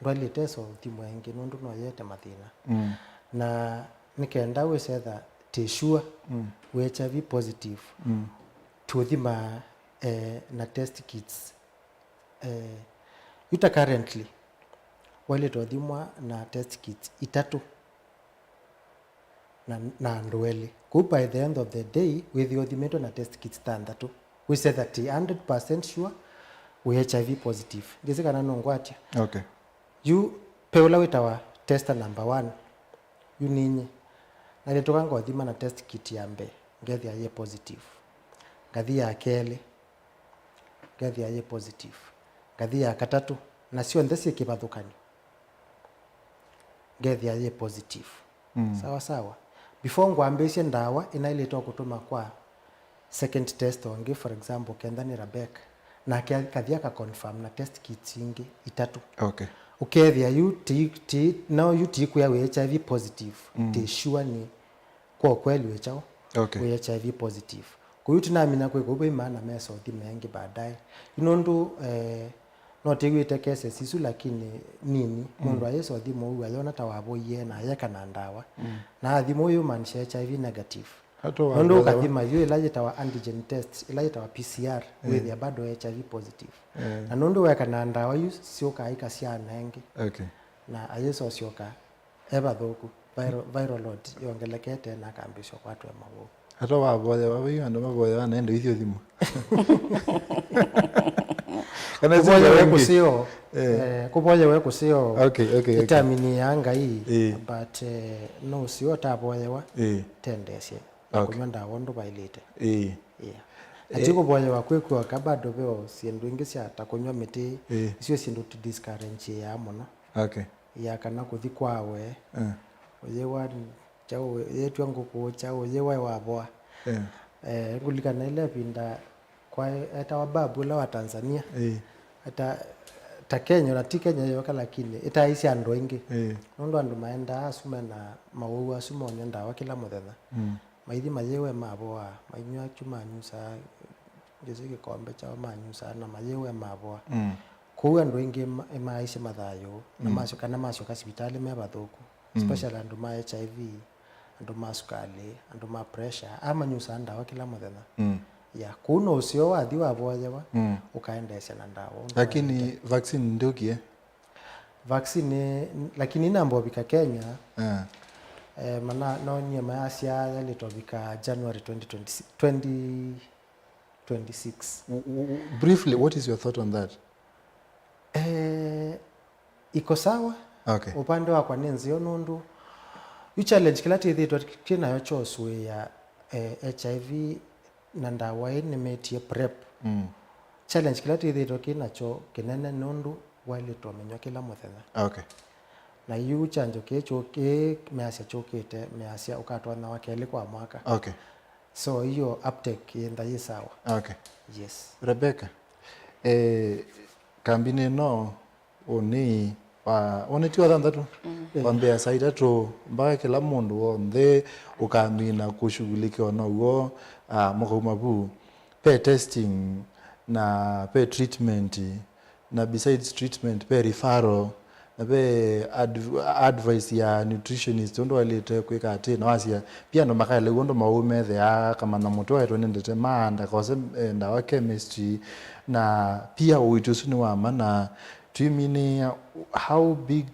ndwaĩlĩte so ũthimwe ĩngĩ, nũndũ no yĩete mathĩna. Mm. Na nĩ kenda wĩsetha tĩ sure, mm, wĩ H I V positive, mm, tũũthimaa eh, na test kits. Eh, yu ta currently, waĩlĩte ũthimwa na test kits itatũ na, na andũ elĩ. Kũu by the end of the day, wĩthĩe ũthimĩtwe na test kits thanthatũ. Wĩsetha tĩ hundred percent sure wĩ H I V positive. Ndĩsĩ kana nũngwatya. Okay. Yu, ve ũla wĩtawa tester number one. Yu ninyie. Navĩtũka ngothima na test kit ya mbee, ngethĩa yĩ positive. Ngathi ya kelĩ, ngethĩa yĩ positive. Ngathi ya katatũ, na syonthe syĩ kĩvathũkany'o, ngethĩa yĩ positive. Mm. Sawa sawa. Before ngwambĩĩsye ndawa, ĩnaĩlĩte o kũtũma kwa second test ũngĩ, for example, kenda nĩ Rebecca, nake akathi aka confirm na test kits ingĩ itatũ. Okay. Ũkethĩa yu ti, ti, no yu ti kwĩa wĩ H I V positive, mm, ti sure nĩ kwa ũkweli wĩ kyaũ, okay, wĩ H I V positive. Kũu tinamina kwĩ kũu vai maana mesa ũthi mengĩ baadaye. Yu nũndũ, eh, no tĩw'ĩte cases isu, lakini nini, mm, mũndũ ayĩsa ũthi mũu ayona ta wavoie na ayeka na ndawa. Mm. Na athi mũu yũmaanisha H I V negative. Nũndũ ũkathima yu ĩla yĩtawa antigen test, ĩla yĩtawa P C R, eh, wĩthĩa bado H I V positive. Eh. Na nũndũ weka na ndawa yu syũkaa ikasyaana ĩngĩ. Okay. Na ayĩsa ũsyoka e vathũku, viral, viral load yongelekete na akambĩĩsya kwatwa mawau. Ata wavoyewa, vai andũ mavoyewa na ende ithi ũthimwa. Kana kũvoyewa ĩngĩ? Kũseo, eh, eh, kũvoyewa kũseo. Okay, okay, okay. Ĩtamini ya Ngai, eh, but, eh, no ũseo ũtavoyewa, eh, tendeesye, okay, kũnyw'a ndawa ũndũ vaĩlĩte. Eh. Yeah. Na ti kũvoyewa kwĩ kw'oka, bado veo syĩndũ ingĩ sya ta kũnyw'a mĩtĩ, eh, isyo syĩndũ tu discourage mũno. Okay. Ya kana kũthi kwa we. Eh. Ũyĩwa kyaũ, yĩtw'a ngũkũ kyaũ, ũyĩwa wavoa. Eh. Eh, ngũlikana ĩla ĩvinda kwa etawa Babu ũla wa Tanzania. Eh. Eta, ta Kenya, na ti Kenya yoka, lakini ĩtaaisye andũ aingĩ. Eh. Nũndũ andũ maendaa asu mena mawau asu monyw'a ndawa kĩla mũthenya. Mm. Maithi mayĩwe mavoa, mainyw'a kyu manyusaa, ngĩsĩ kĩkombe kyao manyusaa na mayĩwe mavoa. Mm. Kwoou andũ aingĩ ma- maaisye mathayũ, na, mm, masyoka, kana masyoka sivitalĩ me vathũku, mm, especially andũ ma H I V, andũ ma sukalĩ, andũ ma pressure, amanyusaa ndawa kĩla mũthenya. Mm. Ya, kũu no ũseo wathi wavoyewa, mm, ũkaendeesya na ndawa ũndũ waĩlĩte. Lakini vaccine ndĩũkie? Vaccine, lakini inamba ũvika Kenya. Ah. Eh, mana, nonie mayasya yaĩlĩte ũvika January twenty twenty-six, twenty twenty-six. W- w- w- briefly, what is your thought on that? Eh, iko sawa. Okay. Upande wakwa nĩ nzeo nũndũ yu challenge kĩla twĩthĩĩtwe twĩ nayo kya ũsũĩa, eh, H I V na ndawa ĩĩ nĩmetie PrEP. Mm. Challenge kĩla twĩthĩĩtwe twĩ nakyo kĩnene nũndũ waĩlĩte ũmĩnyw'a kĩla mũthenya. Okay. Na yu kyanjo kĩĩ kyũ- kĩĩ measya kyũkĩte, measya ũkatwanywa kelĩ kwa mwaka. Okay. So, hiyo uptake yenda yĩ sawa. Okay. Yes. Rebecca, eh, kambinĩ ĩno ũnĩ wa, ũnĩ ti wa thanthatũ? Mm. Wambĩa saa itatũ mpaka kĩla mũndũ w'onthe ũkamina kũshughulikiwa now'o, ah, mũkauma vu. Pe testing na pe treatment, na besides treatment, pe referral, Na ve adv-, advice ya nutritionist ũndũ waĩlĩte kwĩka atĩ, na wasya, pia andũ makaelewa ũndũ maũũ metheaa, akamanya mũtĩ waĩtwe nĩ ndete, maanda kose, eh, ndawa chemistry, na pia ũiiti ũsu nĩ wa mana. Tũiminĩĩa, how big,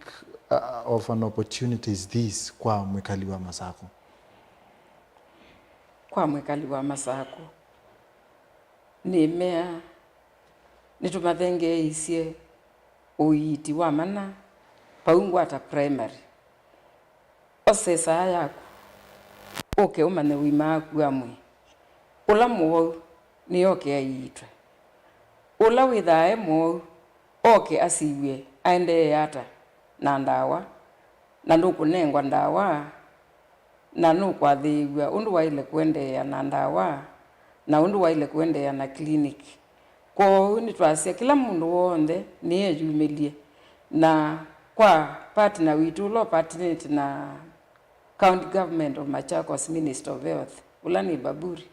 uh, of an opportunity is this kwa mwĩkali wa Masakũ? Kwa mwĩkali wa Masakũ, nĩmea nĩtũmathengeeisye ũiiti wa mana vau Ngwata Primary. Osa ĩsaa yaku, ũke ũmanye ũima waku wa mwĩĩ. Ũla mũwau nĩoke aiitwe. Ũla wĩthaa e mũwau, oke asiw'e aendee ata na ndawa, na nũkũnengwa ndawa, na nũkwathĩĩw'a ũndũ waĩle kũendeea na ndawa, na ũndũ waĩle kũendeea na clinic. Kwoou nĩtwasya kĩla mũndũ w'onthe nĩeyumĩlye, na kwa partner witũ ũla ũpartnerĩte na County Government of Machakos Ministry of Health, ũla nĩ Baburi,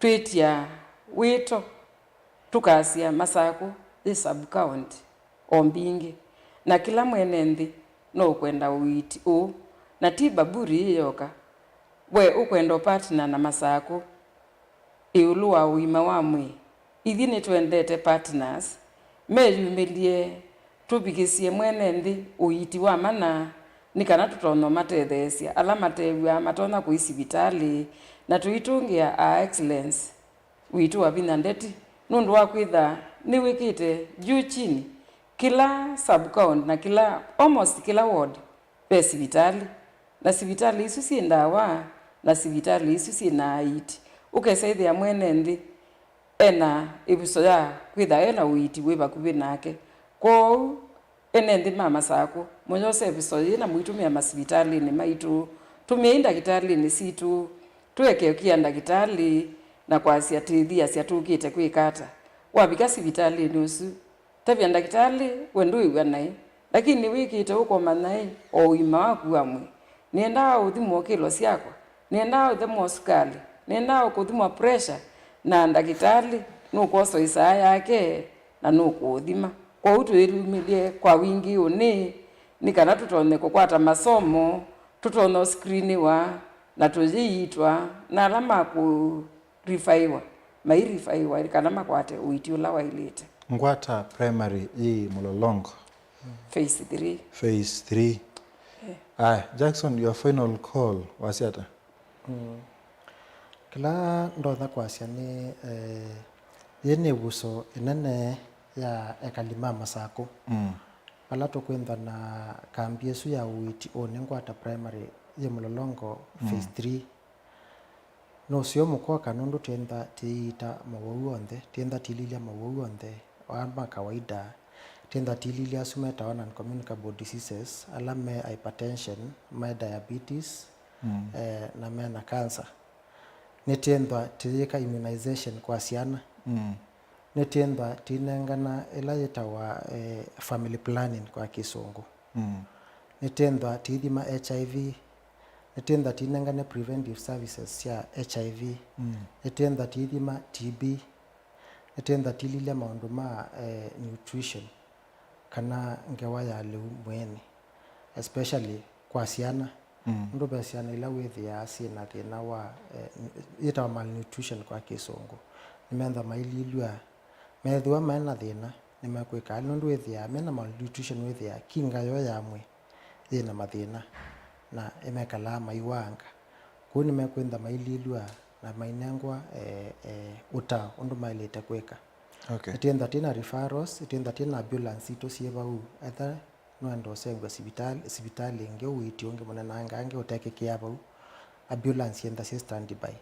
twĩtya wĩto, tũkasya Masakũ yĩ sub-county o mbingĩ, na kĩla mwene nthĩ no ũkwenda ũiiti ũũ, na ti Baburi yĩ yoka. We ũkwenda ũpartner na Masakũ ĩũlũ wa ũima wa mwĩĩ? Ithyĩ nĩtwendete partners meyumĩlye, tũvikĩsye mwene nthĩ ũiiti wa mana, nĩ kana tũtonye ũmatetheesya ala matew'aa matonya kũi sivitalĩ, na tũitũngĩa Her Excellency witũ Wavinya Ndeti, nũndũ wa kwĩtha nĩwĩkĩte juu chini, kĩla sub-county na kĩla, almost kĩla ward ve sivitalĩ, na sivitalĩ isu syĩ ndawa, na sivitalĩ isu syĩ na aiti. Ũkesa ĩthĩa mwene nthĩ ena ĩvuso ya kwĩtha ena ũiiti wĩ vakuvĩ nake. Kwoou, ene nthĩ ma Masakũ, mũnyose ĩvuso yĩĩ na mũitũmĩa masivitalĩnĩ maitũ. Tũmĩai ndakĩtalĩnĩ sitũ, tũeke ũkia ndakĩtalĩ na kwasya, tĩthiasya tũkĩte kwĩka ata. Wavika sivitalĩnĩ ũsu, tavya ndakĩtalĩ, we ndwĩw'a naĩ, lakini nĩwĩkĩte ũkomanya ĩ, o ũima waku wa mwĩĩ. Nĩendaa ũthimwa kĩlo syakwa, nĩendaa ũthemwa sukalĩ, nĩendaa kũthimwa pressure, na ndakĩtalĩ nũkwosa ĩsaa yake na nũkũũthima. Kwoou twĩyumĩlye kwa wingĩ ũnĩ, nĩ kana tũtonye kũkwata masomo, tũtonye ũsikiliniwa, na tũyĩiitwa, na ala makũrifaiwa, mairifaiwa, nĩ kana makwate ũiiti ũla waĩlĩte. Ngwata Primary yĩ Mũlolongo. Phase three. Phase three. Eh. Aya, Jackson, your final call, wasya ata? Mm. Kĩla ndonya kwasya nĩ, eh, yĩ nĩ ĩvuso ĩnene ya ekali ma Masakũ. Mm. Vala tũkwĩnthwa na kambi ĩsu ya ũiiti ũnĩ Ngwata Primary yĩ Mũlolongo, mm, phase three. Nũseo mũkoka nũndũ twĩntha tĩiita mawau onthe, twĩntha tililya mawau onthe, aa ma kawaida, twĩntha tililya asu metawa non-communicable diseases, ala me hypertension, me diabetes, mm, eh, na mena cancer. Nĩtwĩnthwa tĩyĩka immunization kwa syana. Mm. Nĩtwĩnthwa tĩinengana ĩla yĩtawa, eh, family planning kwa Kĩsũngũ. Mm. Nĩtwĩnthwa tĩithima H I V. Nĩtwĩnthwa tĩinengane preventive services sya H I V. Mm. Nĩtwĩnthwa tĩithima T B. Nĩtwĩnthwa tĩililya maũndũ ma, eh, nutrition, kana ngewa ya lĩu mwĩĩnĩ, especially kwa syana. Mm. Nũndũ ve syana ila wĩthĩaa syĩ na thĩna wa, eh, yĩtawa malnutrition kwa Kĩsũngũ. Nĩmenthwa maililw'a, meethĩwa maĩ na thĩna, nĩmekwĩka nũndũ wĩthĩaa mena malnutrition, wĩthĩaa kinga yoo ya mwĩĩ yĩ na mathĩna, na mekalaa maiwaanga. Kwoou nĩmekwĩntha maililw'a na mainengwa, eh, eh, ũtao ũndũ maĩlĩte kwĩka. Okay. Nĩtwĩntha twĩ na referrals, nĩtwĩntha twĩ na ambulance sitũ syĩ vau. Etha nũenda ũsengw'a sivitalĩ, sivitalĩ ĩngĩ, ũiiti ũngĩ mũnenangange ũtekĩkĩa vau, ambulance syĩntha syĩ standby,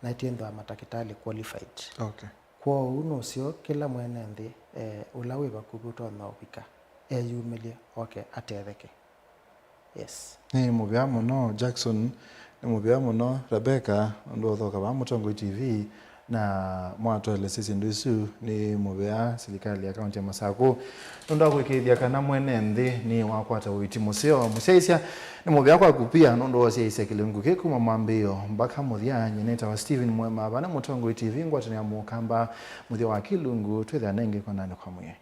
na nĩtwĩnthwa matakĩtalĩ qualified. Okay. Kwoou nũseo kĩla mwene nthĩ, eh, ũla wĩ vakuvĩ ũtonya ũvika, eyumĩlye, oke atetheke. Yes. Nĩ mũvea mũno, Jackson. Nĩ mũvea mũno, Rebecca, ũndũ ũthoka vaa Mũtongoi T V na mwatũelesya syĩndũ isu. Nĩ mũvea silikalĩ ya kaunti ya Masakũ nũndũ wa kũĩkĩĩthya kana mwene nthĩ nĩ wakwata ũiiti mũseo. Mũsyaĩĩsya, nĩ mũvea kwaku pia nũndũ wa ũsyaĩĩsya kĩlungu kĩĩ kuma mwambĩĩo mbaka mũthya. Nyie nĩtawa Stephen Mwema, vaa nĩ Mũtongoi T V, ngwatanĩo ya Mũkamba, mũthya wa kĩlungu, twĩthĩane ĩngĩ kwananĩ kwa mwĩĩ.